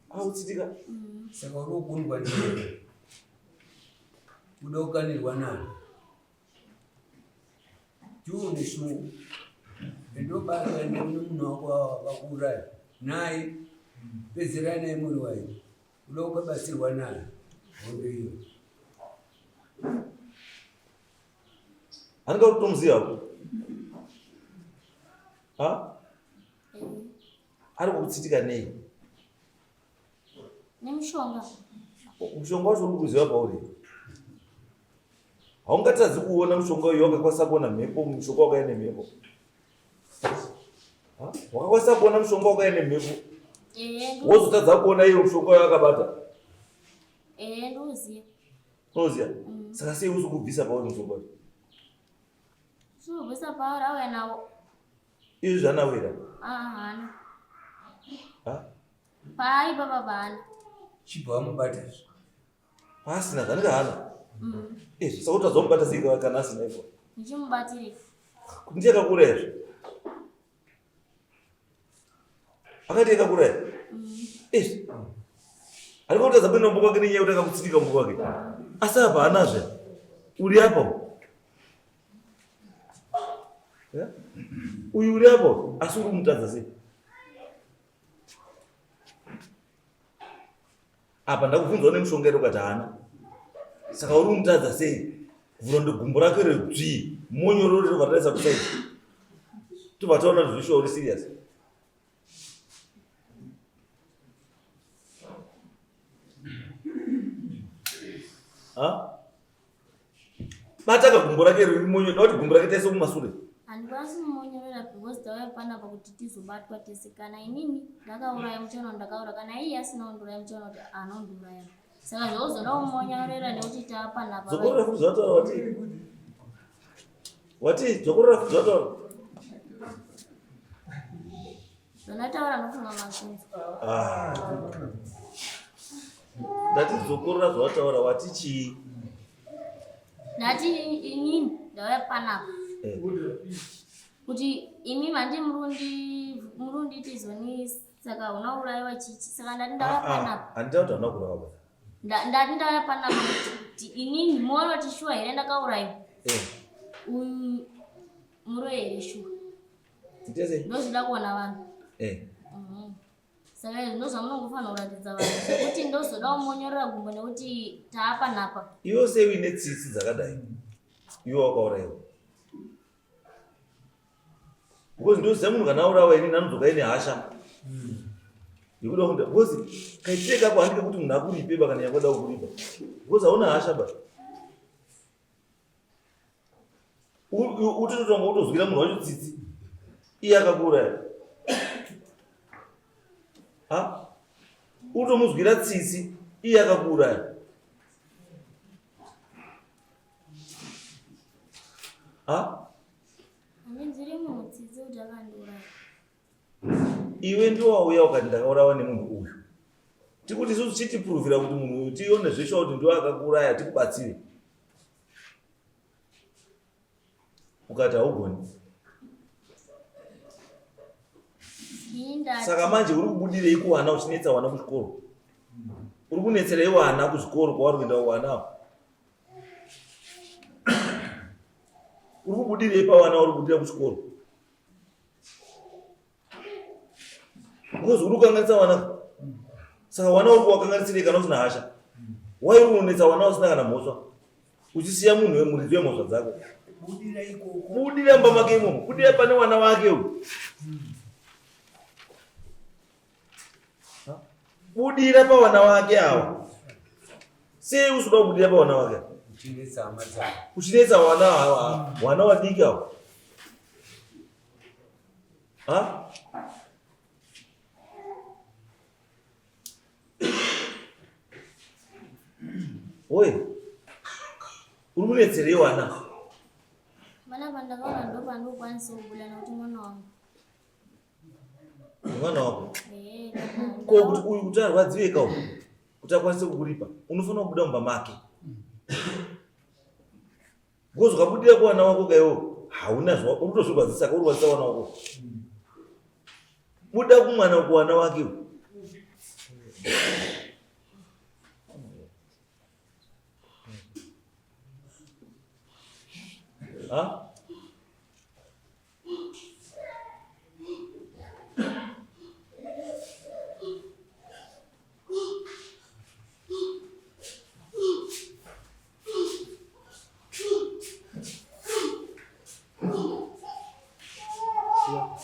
Akutsitika? Mm. Saka uri kukundwa ndiye. Uda kukanirwa nani? Juu ni shungu. Ndobasa nemunhu wako wakakuuraya. Naye pedzerai naye muri wayo. Uda kubatsirwa naye. Hondo iyo. Anenge kutomuziva ko? Ha? Eh. Ari kukutsitika nei? Nemushonga. Mushonga wacho uri kuziva pauri? Haungatadzi kuona mushonga uyu wakakwanisa kuona mhepo, mushonga wakauya nemhepo. Ha? Wakakwanisa kuona mushonga wakauya nemhepo. Eh, Wozotadza kuona iyo mushonga uyu akabata. Eh, ndouziva. Unoziva? Mm. Saka sei usi kubvisa pauri mushonga uyu? Usikubvisa pauri auya nawo. Izvi zvanawira? Ah, haana. Ha? Paai baba paana. Chibva wamubata izvi. Paasina zvanenge haana. Mm. Izvi saka utadza kumubata sei kana asina ipo? Ndichimubatirei. Ndiye akakuuraya izvi. Akati akakuuraya. Mm. Izvi. Ari kutadza kuenda kumba kwake nenyaya yekuti akakutsirika kumba kwake. Asi apa haanazve. Uri apa. Yeah? Uyu uri apo asi uri kumutadza sei? Apa ndakubvunzawo nemushonga iri ukati haana. Saka uri kumutadza sei? Kuvhura ndo gumbo rake redzvii monyororo rinobva raisa kusaidi. Tobva taona kuti zvishuwa uri serious. Ha? Bata kagumbo rake rimonyo, da kuti gumbo rake taise kumasure. Handikwanisi kumonyorera because tauya panapa kuti tizobatwa tese. Kana inini ndakauraya muchaona ndakauraya, kana iye asina kundiuraya muchaona kuti anondiuraya. Saka zvauzoda kumonyorera nekuti taapanapa. Dzokorora futi zvataura wati. Wati dzokorora futi zvataura. Zvandataura ndofunga mazvinzwa. Ah. Ndati dzokorora zvawataura wati chii? Ndati inini ndauya panapa. Eh. Kuti imi mandi murunditi zoni saka unaurayiwa chichi saka ndati ndauya ah, ah. panapa. Handita kuti hauna kuurawa. Ndati ndauya panapa kuti inini muone kuti shuwa here ndakaurayiwa. Eh. Uyu muroyi here shuwa. Ndese. Ndozvida kuona vanhu. Eh. Mhm. Saka izvi ndozvamunongofanira kuratidza vanhu zvekuti ndozoda kumonyorera gumbo nekuti taapa napa. Iwe sei uine tsitsi dzakadai? Iwe wakaurayiwa. Because ndoziva munhu kana aurawa ini anodzoka aine hasha. Yekuda kuda because kaitire kako handike kuti munhu akuripe ba kana yakuda kukuripa. Because hauna hasha ba. Utototonga utozwira munhu wacho tsitsi. Iye akakuuraya. Ha? Utomuzwira tsitsi iye akakuuraya. Ha? Handinzwiri munhu tsitsi kuti akandiuraya. Iwe ndiwe wauya ukati ndakaurawa nemunhu uyu. Tikuti isusu chitipuruvira kuti munhu uyu tione zveshuwa kuti ndiwe akakuuraya tikubatsire. Ukati haugoni. Saka manje uri kubudirei kuwana uchinetsa wana kuchikoro? Uri kunetserei wana kuzvikoro kwauri kuenda wana apo? Uri kubudirei pawana uri kubudira kuchikoro? Because uri kukanganisa wana. Saka wana uri kuwakanganisirei kana usina hasha? Why uri kunetsa wana usina kana mhosva? Uchisiya munhu wemuridzi wemhosva dzako. Budira ikoko. Budira mumba make imomo. Budira pane wana wake uyu. Budira pawana wake awa. Sei usikuda kubudira pawana wake? Uchinetsa hama dzako. Uchinetsa wana awa, wana wadiki awa. Ha? Oi. Uri kunetserei wana? Vana vandakaona ndopandokwanisa kubuda nekuti mwana wangu. Mwana wako? Eh, ko kuti uyu kuti arwadziwe ka uyu kuti akwanise kukuripa unofanira kubuda mumba make. Because ukabudira kuwana wako kaiwo hauna zva uri kutozvirwadzisa ka uri wana wako. Buda kumwana kuwana wake. Ha?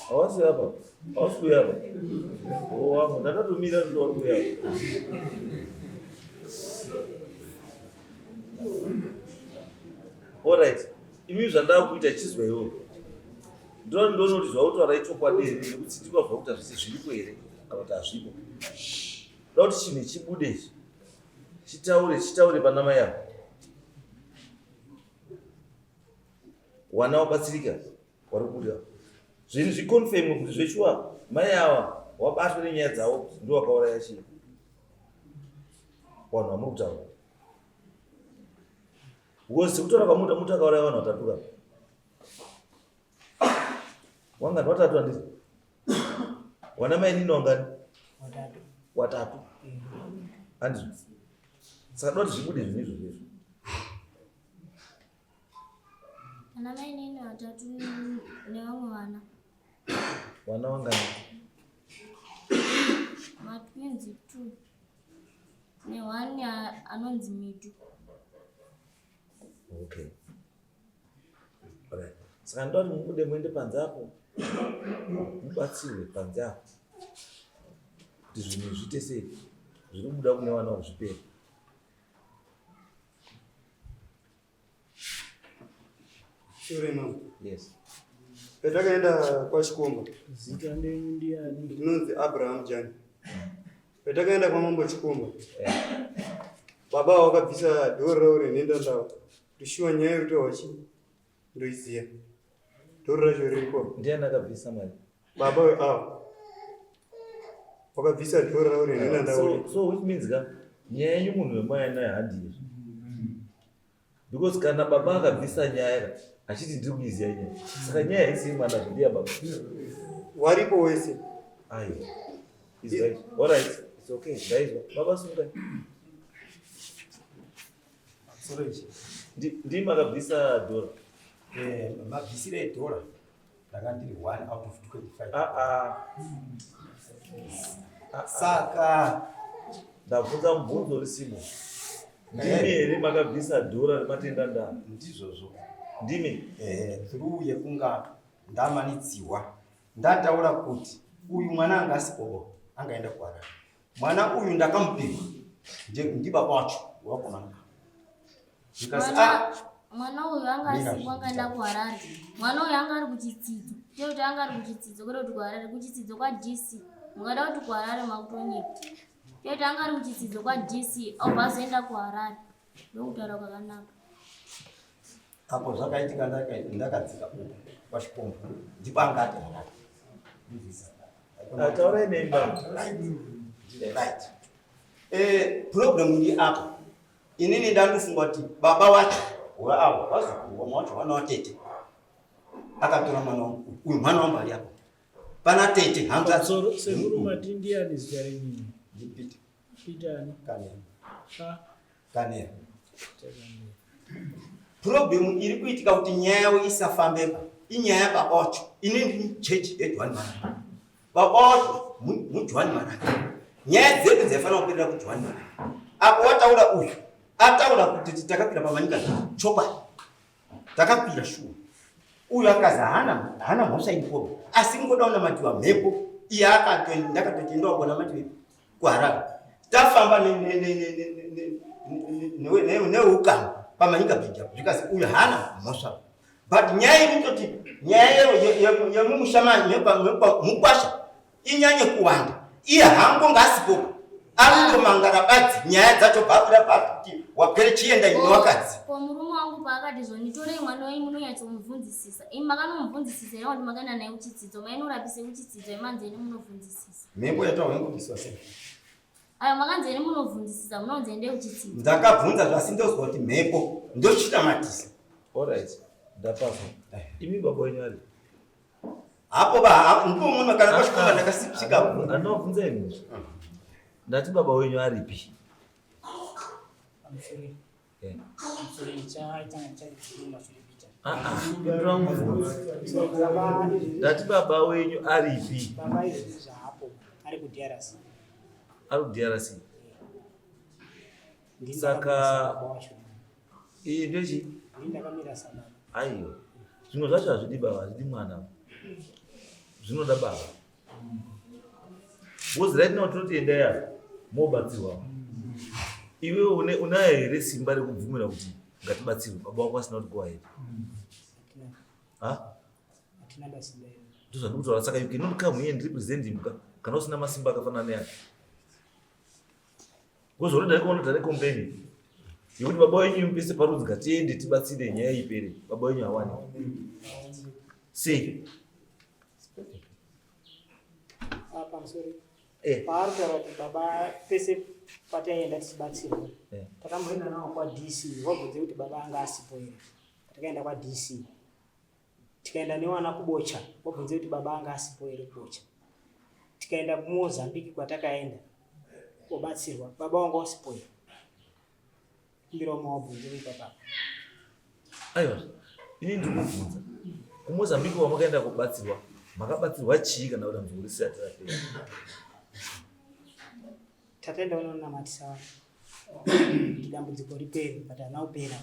Hawasi hapa. Hawasi kuya hapa. Oh, wangu ndatatumira ndo wari kuya hapa. Alright. Imi zvandava kuita chizwa iwo. Ndinoda ndione kuti zvautaura ichokwadi here nekutsitirwa zvakuita zvese zviriko here kana kuti hazvipo. Ndoda kuti chinhu chibude ichi. Chitaure chitaure pana mai avo. Wana wabatsirika wari kubuda. Zvinhu zviconfirm kuti zveshuwa mai ava wabatwa nenyaya dzavo kuti ndiwo wakauraya chii. Vanhu vamuri kutaura. Because sekutaura kwamuta muta akauraya vanhu vatatu ka. Wangani watatu handiti? Wana mai nini wangani? Watatu. Watatu. Handizvo. Saka doti zvibude zvinhu izvo zvezvo. Ana mai nini watatu nevamwe vana. Vana wangani? Matwins 2. Neone anonzi Midu. Okay. Alright. Saka ndoda kuti mubude muende panze apo. Mubatsirwe panze apo. Kuti zvinhu zviite sei? Zviri kubuda kune vana kuzvipera. Sure mama. Yes. Patakaenda kwaChikomba. Zita renyu ndiani? Ndinonzi Abraham Jani. Patakaenda kwamambo Chikomba. Yeah. Baba wakabvisa dhori ravo renhenda ndavo. Ndishuwa nyaya yekuti wachi ndoiziya. Dhori racho ririko. Ndiani akabvisa mari? Baba weavo. Wakabvisa dhori ravo renhenda ndavo. So, so which means ka nyaya yenyu munhu wemaya nayo handiyo. Because kana baba akabvisa nyaya achiti ndiri kuiziva nyaya. Saka nyaya haisi yemwana zve ndiya baba. Waripo wese. Aiwa. Is right. All right. It's okay. Ndaizwa. Baba sungai. Sorry. Ndimi akabvisa dhora. Eh, mabvisire edhora ndanga ndiri 1 out of 25. Ah ah. Saka ndabvunza mubvunzo uri simo. Ndimi here makabvisa dhora rematenda ndaa? Ndizvozvo. Ndimi? Eh, through yekunga ndamanidziwa ndataura kuti uyu mwana anga asipowo angaenda kuharare. Mwana uyu ndakamupiwa ndibaba wacho wakomana. Zvikasi ah mwana uyu anga asipo angaenda kuharare. Mwana uyu anga ari kuchitsidzo. Chero kuti anga ari kuchitsidzo kwete kuti kuharare kuchitsidzo kwaDC. Mukada kuti kuharare makutonyepa. Chete anga ari kuchitsidzo kwaDC obva azoenda kuHarare. Ndokutaura kwakanaka. Apo zvakaitika ndakadzika uko kwaChikomba ndipo anga ati Harare. Ah, taurai neimba. Right. Eh, problem iri apa. Inini ndandofunga kuti baba wacho avo vazukuru vamwe wacho vana vatete. Akatora mwana wangu uyu, mwana wangu ari apa pana tete hanzvadzi. Sekuru mati ndiani zita renyu? NdiPeter. Peter ani? Kanera. Ah. Kanera. Problem iri kuitika kuti nyaya yavo isafambeba inyaya yababa wacho. Ini ndini chechi yeJohani Maraki. Baba wacho muJohani Maraki. Nyaya dzedu dzaifanira kuperera kuJohani Maraki. Apo wataura uyu ataura kuti takakwira pamanyika chokwadi takakwira shuwa. Uyu akazi haana haana mhosva iripoba asi ngoda unamatiwa mhepo iye akatoenda ndakatoti enda wambonamatiwa kuHarare tafamba neukama pamanyika bridge apo zvikazi uyu haana mhosva but nyaya iri kutoti nyaya yemumusha mukwasha inyanye kuwanda iye hango ngaasipoka aritomangara badzi nyaya dzacho bvabuda bvakuti wapwere chienda ine wakadzi ko murume wangu paakati zvonitorei mwana wenyu munonyatsomubvunzisisa imi makanomubvunzisisa here kuti makaenda naye kuchidzidzo mainorapise kuchidzidzo imanzi ene munobvunzisisa Mhepo yataura ingobviswa sei? Ayo makanzi ere munobvunzisisa munonzi ende kuchitsidzo. Ndakabvunza zvasi ndozwa kuti mhepo ndochitamatisa. Alright. Ndapazwa. Eh. Imi baba wenyu ari? Hapo ba ndipo mwana kana kwasvika ndakasvika. Andobvunza imi. Ndati baba wenyu aripi? Pamusoro. Eh. Ah, ah, ndati baba wenyu aripi? Baba izvi zvahapo ari kuDRC. Ari kuDRC. Saka iyi ndechi? Ndakamira sababa. Aiwa. Zvimwe zvacho hazvidi baba, hazvidi mwana. Zvinoda baba. Because right now tinoti endai apa mobatsirwa. Iwe une unayo here simba rekubvumira kuti ngatibatsirwe baba wako asina kuti go ahead? Ha? Ndozvandikutaura saka you cannot come here and represent him kana usina masimba akafanana neake. Because already ndakaona tane complain yekuti baba wenyu mupese parudzi ngatiende tibatsire nyaya ipere baba wenyu hawani. Sei? Ah, pamusoro eh. paari kutaura kuti baba pese pataienda tichibatsirwa eh. takamboenda nawo kwadc wabvunze kuti baba anga asipo here takaenda kwadc tikaenda newana kubocha wabvunze kuti baba anga asipo here kubocha tikaenda kumozambique kwatakaenda kobatsirwa baba wanga wasipo here Kumbirawo mawabvunze ipapa. Aiwa, ini ndiri kubvunza. KuMozambique wamakaenda kubatsirwa, makabatsirwa chii kana kuti dambudziko risati rapera? Takaenda kunonamatisa vanhu kuti dambudziko ripere but harina kupera.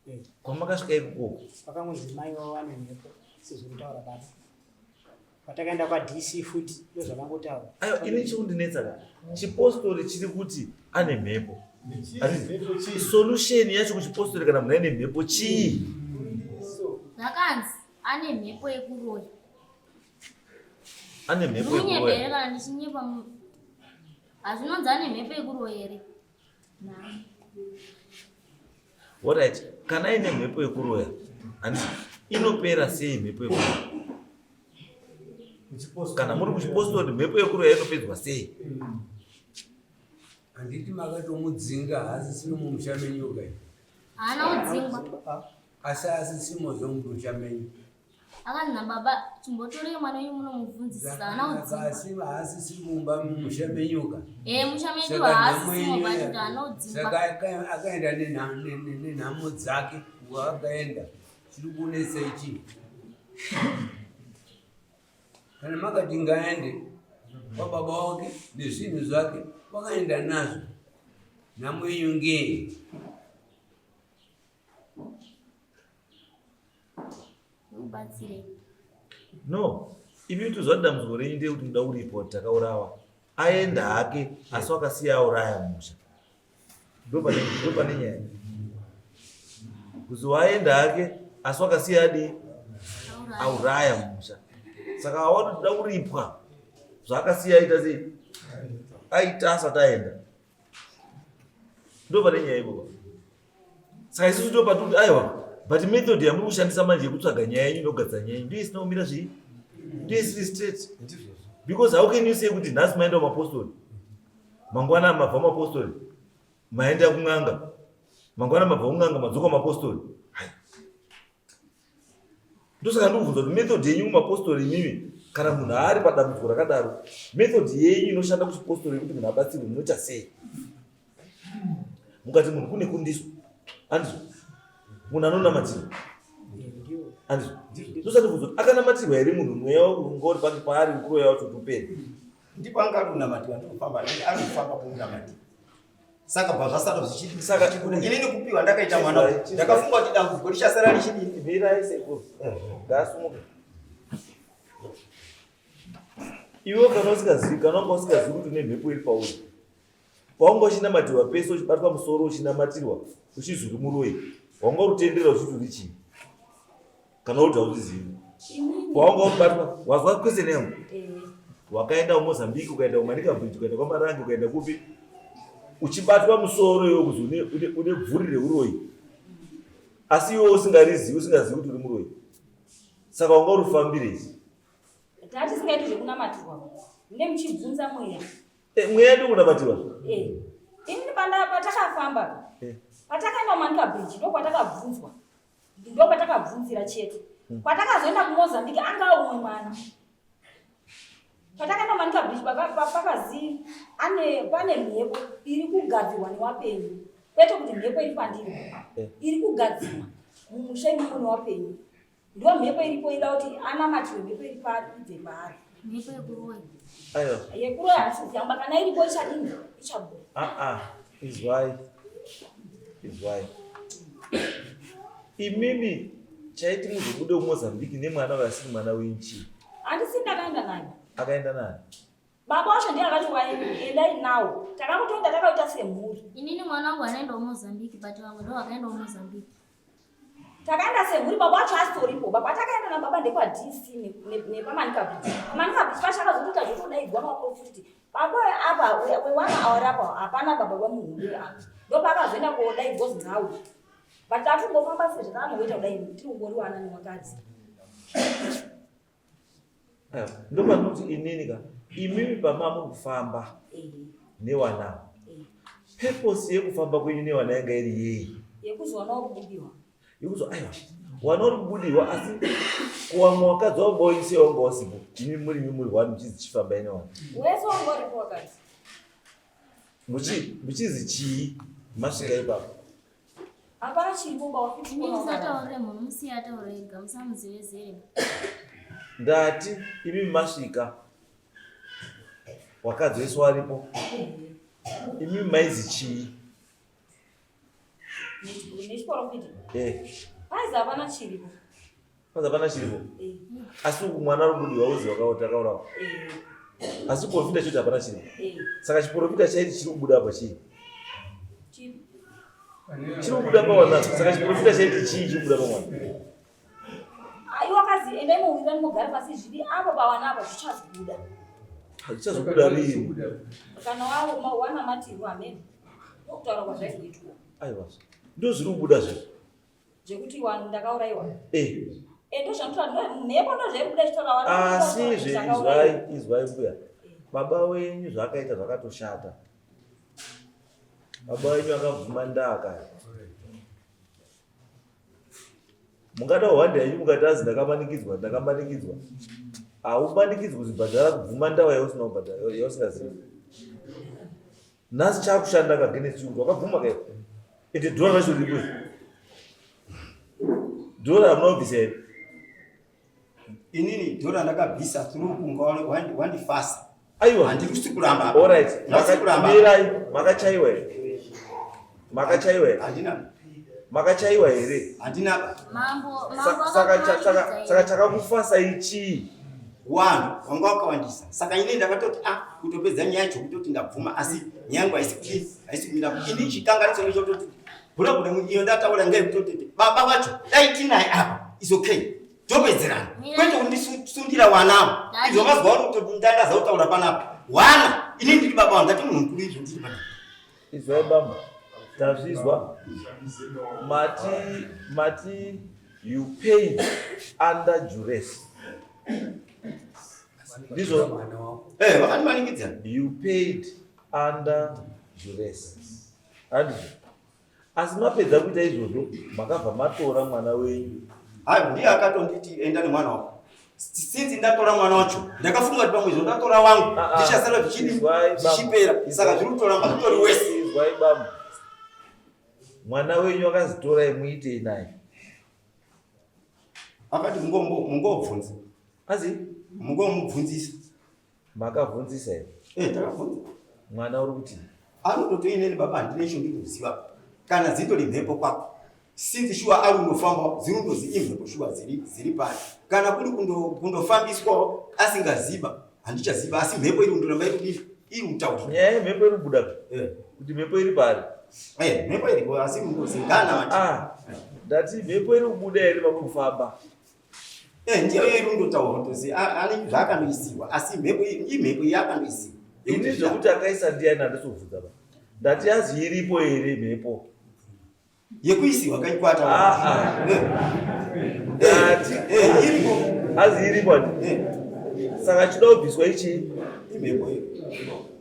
Eh. Kwamakasvika ikoko? Pakangonzi mai vavo vane mhepo sezviri kutaura baba. Patakaenda kwaDC futi ndozvavangotaura. Ayo ini chikundinetsa ka. Chipostori chiri kuti ane mhepo. Solution yacho kuchipostori kana munhu aine mhepo chii? Zvakanzi ane mhepo yekuroya. Ane mhepo yekuroya. Here kana ndichinyepa hazvinonzi ane mhepo yekuroya here? Alright, kana aine mhepo yekuroya, handiti inopera sei mhepo yekuroya? Kana muri kuchipostori mhepo yekuroya inopedzwa sei? Handiti makatomudzinga haasisino mumusha menyu kai? Haana kudzingwa. Asi asisimo zvemumusha menyu. Akanzi nababa chimbotorei mwana wenyu munomubvunzisisa haana kudzingwa. Asi haasisiri mumba mumusha menyu ka? Eh, musha medu haasisimo but haana kudzingwa. Saka akaenda nenhamo dzake waakaenda chiri kunetsa ichi. Kana makati ngaende kwababa wake nezvinhu zvake wakaenda nazvo nhamo yenyu ngei? Ubatsire. No, imi tuzwa dambudziko renyu ndeyekuti muda kuripota takaurawa. Aenda hake asi wakasiya auraya musha. Ndopane nyaya. Kuzi waenda hake asi wakasiya adii auraya musha. Saka watoda kuripwa zvaakasiya aita sei? Aita asati aenda. Ndopane nyaya ipopa. Saka isusu ndo patiri kuti aiwa but method yamuri kushandisa manje yekutsvaga nyaya yenyu inogadzira nyaya yenyu ndiyo isina kumira zvii ndiyo isiri straight because how can you say kuti nhasi maenda kumapostori mangwana mabva mapostori maenda kun'anga mangwana mabva kun'anga madzoka mapostori. Ndosaka ndikubvunza kuti method yenyu mumapostori imimi kana munhu ari padambudziko rakadaro, method yenyu inoshanda kuchipostori yekuti munhu abatsirwe munoita sei? Mukati munhu kune kundiso, andizvo? Munhu anonamatirwa, andizvo? Ndosaka ndikubvunza kuti akanamatirwa here munhu mweya unga uri pake paari ukuroya wacho kuti upere? Ndipo anga ari kunamatirwa ndikufamba ari kufamba kunamatirwa. Saka bva zvasara zvichidi Saka inini kupiwa ndakaita mwana ndakafunga kuti dambudziko richasara richidini. Mirai sekuru. Ndasumuka. Iwe kana usingazivi kana wanga usingazivi kuti une mhepo iri pauri. Paunga uchinamatirwa pese uchibatwa musoro uchinamatirwa uchizi uri muroyi. Wanga urutendera uchiti uri chii? Kana uri hauzizivi. Paunga uchibatwa wazwa question yangu. Wakaenda kuMozambique ukaenda kuManica Bridge ukaenda kwaMarange ukaenda kupi? Uchibatwa musoro iwe kuzi une bvuri reuroyi. Asi iwe usingarizivi usingazivi kuti uri muroyi. Saka wanga uri kufambirei? Tatisingaiti zvekunamatirwa. Mune muchibvunza mweya. Eh, mweya ndi kunamatirwa. Eh. Ini panda patakafamba. Eh. Patakaenda kuManica Bridge ndokwatakabvunzwa. Ndopatakabvunzira chete. Kwatakazoenda kuMozambique anga umwe mwana. Patakaenda kuManica Bridge pakazi ane pane mhepo iri kugadzirwa newapenyu. Kwete kuti mhepo iri pandiri. Iri kugadzirwa mumusha imomo newapenyu. Ndo mhepo iripo ida kuti anamatirwe mhepo iri paari ibve paari. Mhepo yekuroya. Aiwa. Yekuroya hasi kuziyamba kana iripo ichadini ichabuda. Ah ah, izwai. Izwai. Imimi chaiti muzobude kuMozambique nemwana vasiri mwana wenyu chii? Handisi ndakaenda naye. Akaenda naye. Baba wacho ndiye akati endai nawo. Takakutoenda takaita semhuri. Inini mwana wangu anaenda kuMozambique but vamwe ndo vakaenda kuMozambique. Takaenda semhuri baba wacho asitoripo. Baba takaenda nababa ndekwa DC nepaManica Bridge. Pamanica Bridge pacho akazotoita zvotodaidzwa maprofiti. Baba apa wewana awari apa hapana baba vamuhombe apa. Ndopaakazoenda kodaidzwa zinhau. But tatungofamba sezvatanongoita kudai tiri kungoriwana newakadzi. Ndopanoti inini ka imimi pama muri kufamba newana. Purpose yekufamba kwenyu newana yanga iri yei? Yekuzoona uri kubudiwa. Yekuzo aiwa. Wana uri kubudiwa asi kuwamwe wakadzi wanga waise wanga wasipo. Imi muri imi muri one muchizi chifamba ine wana. Wese wanga uripo wakadzi. Muchi muchizi chii masvika ipapo. Hapana chiripo ba wafiti. Imi musataurire munhu musiye ataure ega musamuzevezere. Ndati imi masvika wakadzi wese waripo. Imi maizi chii? Nechiporofita. Eh. Paizi hapana chiripo. Kwanza hapana chiripo. Asi uku mwana ari kubudiwa uzi wakaurawa. Asi chiporofita choti hapana chiripo. Saka chiporofita chaiti chiri kubuda apa chii? Chiri kubuda pawana. Saka chiporofita chaiti chii chiri kubuda pamwana? Aiwa kazi endai muwirirane mugare pasi zviri apo pawana apa zvichazobuda. Zvichazobuda rini? Kana wanamatirwa amen. Ndokutaura kwazvaizoitwa. Aiwa. Ndozviri kubuda zve. Zvekuti wanhu ndakauraiwa. Eh. Eh ndozvanotora mhepo ndozvairi kuda ichitora wanhu. Asi zve izwai izwai mbuya. Baba wenyu zvakaita zvakatoshata. Baba wenyu akabvuma ndaa kare. Mungada hwanda yenyu mukati azi ndakamanikidzwa ndakamanikidzwa. Haumanikidzwi kuzibhadhara kubvuma ndawa yausina kubhadhara yausingazivi. Nhasi chakushanda ka against you wakabvuma ka ende dhora racho riripo dhora hamuna kubvisa here? Inini dhora ndakabvisa through kunga wandifasa. Aiwa handisi kuramba. All right. Makamirai makachaiwa here? Makachaiwa here? Handina. Makachaiwa here? Handina. Mambo mambo saka chakakufasa ichii? Wanhu wanga wakawandisa saka ini ndakatoti a ah, kutopedza nyaya yacho kutoti ndabvuma asi nyaya yangu haisi kudii haisi kumira ini chikanganiso ndechototi bhura kuda iyo ndataura ngeyekutotete baba vacho dai tinaye apa is okay topedzerana kwete kundisundira wanawo izvo mazuva ano kutoti ndandaza kutaura panapa wana ini ndiri baba wangu ndati munhu mukuru izvo ndiri baba Izwai baba tazvizwa mati mati you paid under duress ndizvo eh vakandimanikidza you paid under duress handizvo asi mapedza kuita izvozvo makabva matora mwana wenyu Hayi, ndiye akatonditi enda nemwana wako. Since ndatora mwana wacho, ndakafunga kuti pamwe izvo ndatora wangu, Ah, ah. zvichasara zvichidi Izwai, baba. zvichipera. Saka zviri kutoramba zvitori wese. Izwai baba. Mwana wenyu akazitora muitei naye? Akati mungobvunza. Azi? Mungomubvunzisa. Makabvunzisa here? Eh, takabvunza. Mwana uri kuti? Anototi inini baba handina icho ndinoziva. Kana dzitori mhepo kwako. Since shuwa ari unofamba dzinondozi imhepo shuwa dziri dziri pari. Kana kuri kundofambiswawo asingaziba handichaziva asi mhepo iri kundoramba iri kudii iri kutaura. Nyaya yemhepo iri kubuda. Eh. Kuti mhepo iri pari. Eh, mhepo iripo asi kundozi ngana mati. Ah. Ndati mhepo iri kubuda here pakufamba? Eh, ndiyo iyo iri kundotaura kutozi ane zvaakandoisiwa asi mhepo imhepo iyi akandoisiwa. Ini zvekuti akaisa ndiyani handisovhunza ba. Ndati yazi iripo here mhepo? Yekuisiwa kaikwata. Ah, ah. Eh. Ndati eh, iripo. Azi iripo ati. Eh. Saka chida kubviswa ichi? Imhepo iyo.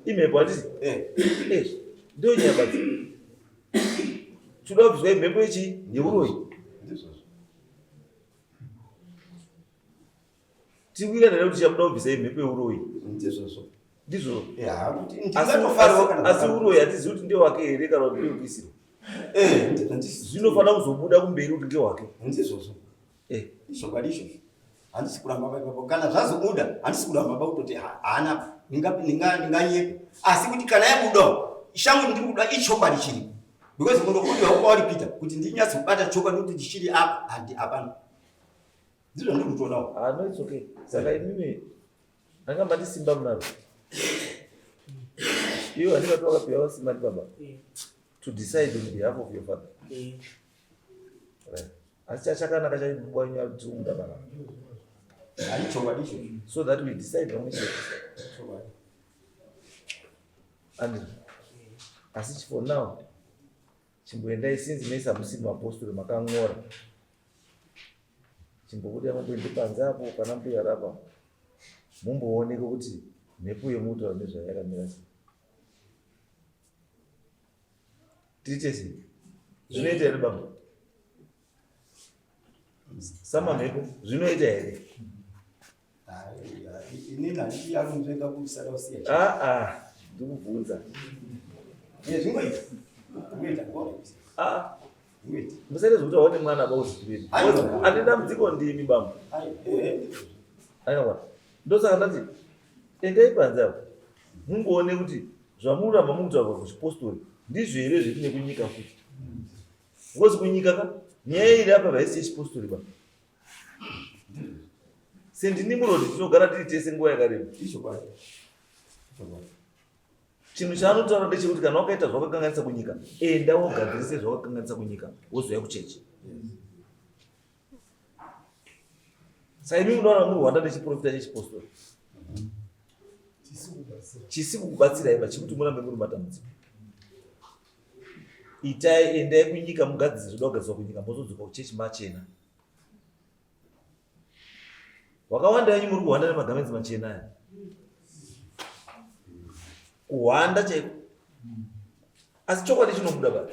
Imhepo handiti? Eh. Eh, ndiyo nyaya badzi. Chida kubviswa imhepo ichi? Yeuroyi. Ndizvozvo. Tiwirana nekuti chamuda kubvisa imhepo yeuroyi. Ndizvozvo. Ndizvo. Ya, kuti ndingatofarwa kana asi uroyi hatizivi kuti ndewake here kana kuti ndewekuisirwa. Eh, ndizvo. Zvinofanira kuzobuda kumberi kuti ndewake. Ndizvozvo. Eh. Izvokwadi izvozvo. Handisi kuramba ba ipapo. Kana zvazobuda, handisi kuramba ba kutoti haana ndinganyepa. Asi kuti kana yabuda, shangu ndiri kuda ichokwadi chiripo. Because kundobudirwa kwauri Peter kuti ndinyatsokubata chokwadi kuti ndichiri apa handi hapana. Ndizvo ndiri kutonawo. Ah, no, it's okay. Saka imimi anga mati simba munaro. Iwe handingati wakapiwa simba ndi baba. To decide on behalf of your father. Right. Asi chachakanaka chaibwa wenyu ari kumuda baba. Hai chokwadi icho. So that we decide pamwe chete. Chokwadi. And asi for now chimboendai since mese hamusi mapostori makang'ora chimbobuda mumboende panze apo pana mbuya rapa mumbooneke kuti mhepo yemutaura nezvayo yakamira sei tiite sei zvinoita here baba samamhepo zvinoita here Inini handiti yakunzvenga kusada kusiya. Ah ah, ndikubvunza. Ye zvingoita. Zvingoita ngona. Ah. ah. Zvingoita. Musaite zvekuti waone mwana ba uziviri. Ane dambudziko ndimi bambo. Eh. Aiwa. Ndosaka ndati endai panze apo. Mungoone kuti zvamuramba mukutaura kuchipostori ndizvo here zvetine kunyika futi. Ngozi kunyika ka nyaya iri apa haisi yechipostori ba. Sendinimurodi tinogara tiri tese nguva yakareba. Chinhu chaanotaura ndechekuti kana wakaita zvawakakanganisa kunyika, enda wogadzirise zvawakakanganisa kunyika, wozouya kuchechi. Saka imi munoona muri Rwanda nechiprofita chechipostori chisi kukubatsirai ba chekuti murambe muri matambudziko. Itai endai kunyika mugadzise zvoda kugadziswa kunyika mozodzoka kuchechi machena. Wakawanda wenyu muri kuhwanda nemagamenzi machena aya. Kuhwanda chaiko. Asi chokwadi chinobuda ba.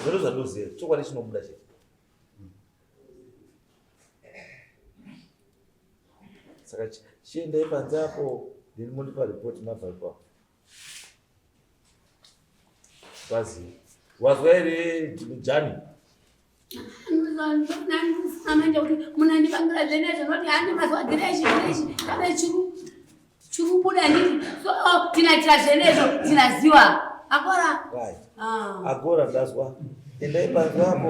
Zviro zvandoziva, chokwadi chinobuda chete. Saka chiendai panze apo then mondipa report mabva ipapo. Bazi. Wazwa here Jani? Manje kuti munandipangira zvenezvo noti handi mazuva dhireshi dhireshi kave chiru chirubuda nditi so tinaitira zvenezvo tinaziwa agora Right. Ah. Agora ndazwa. Endai panze apo.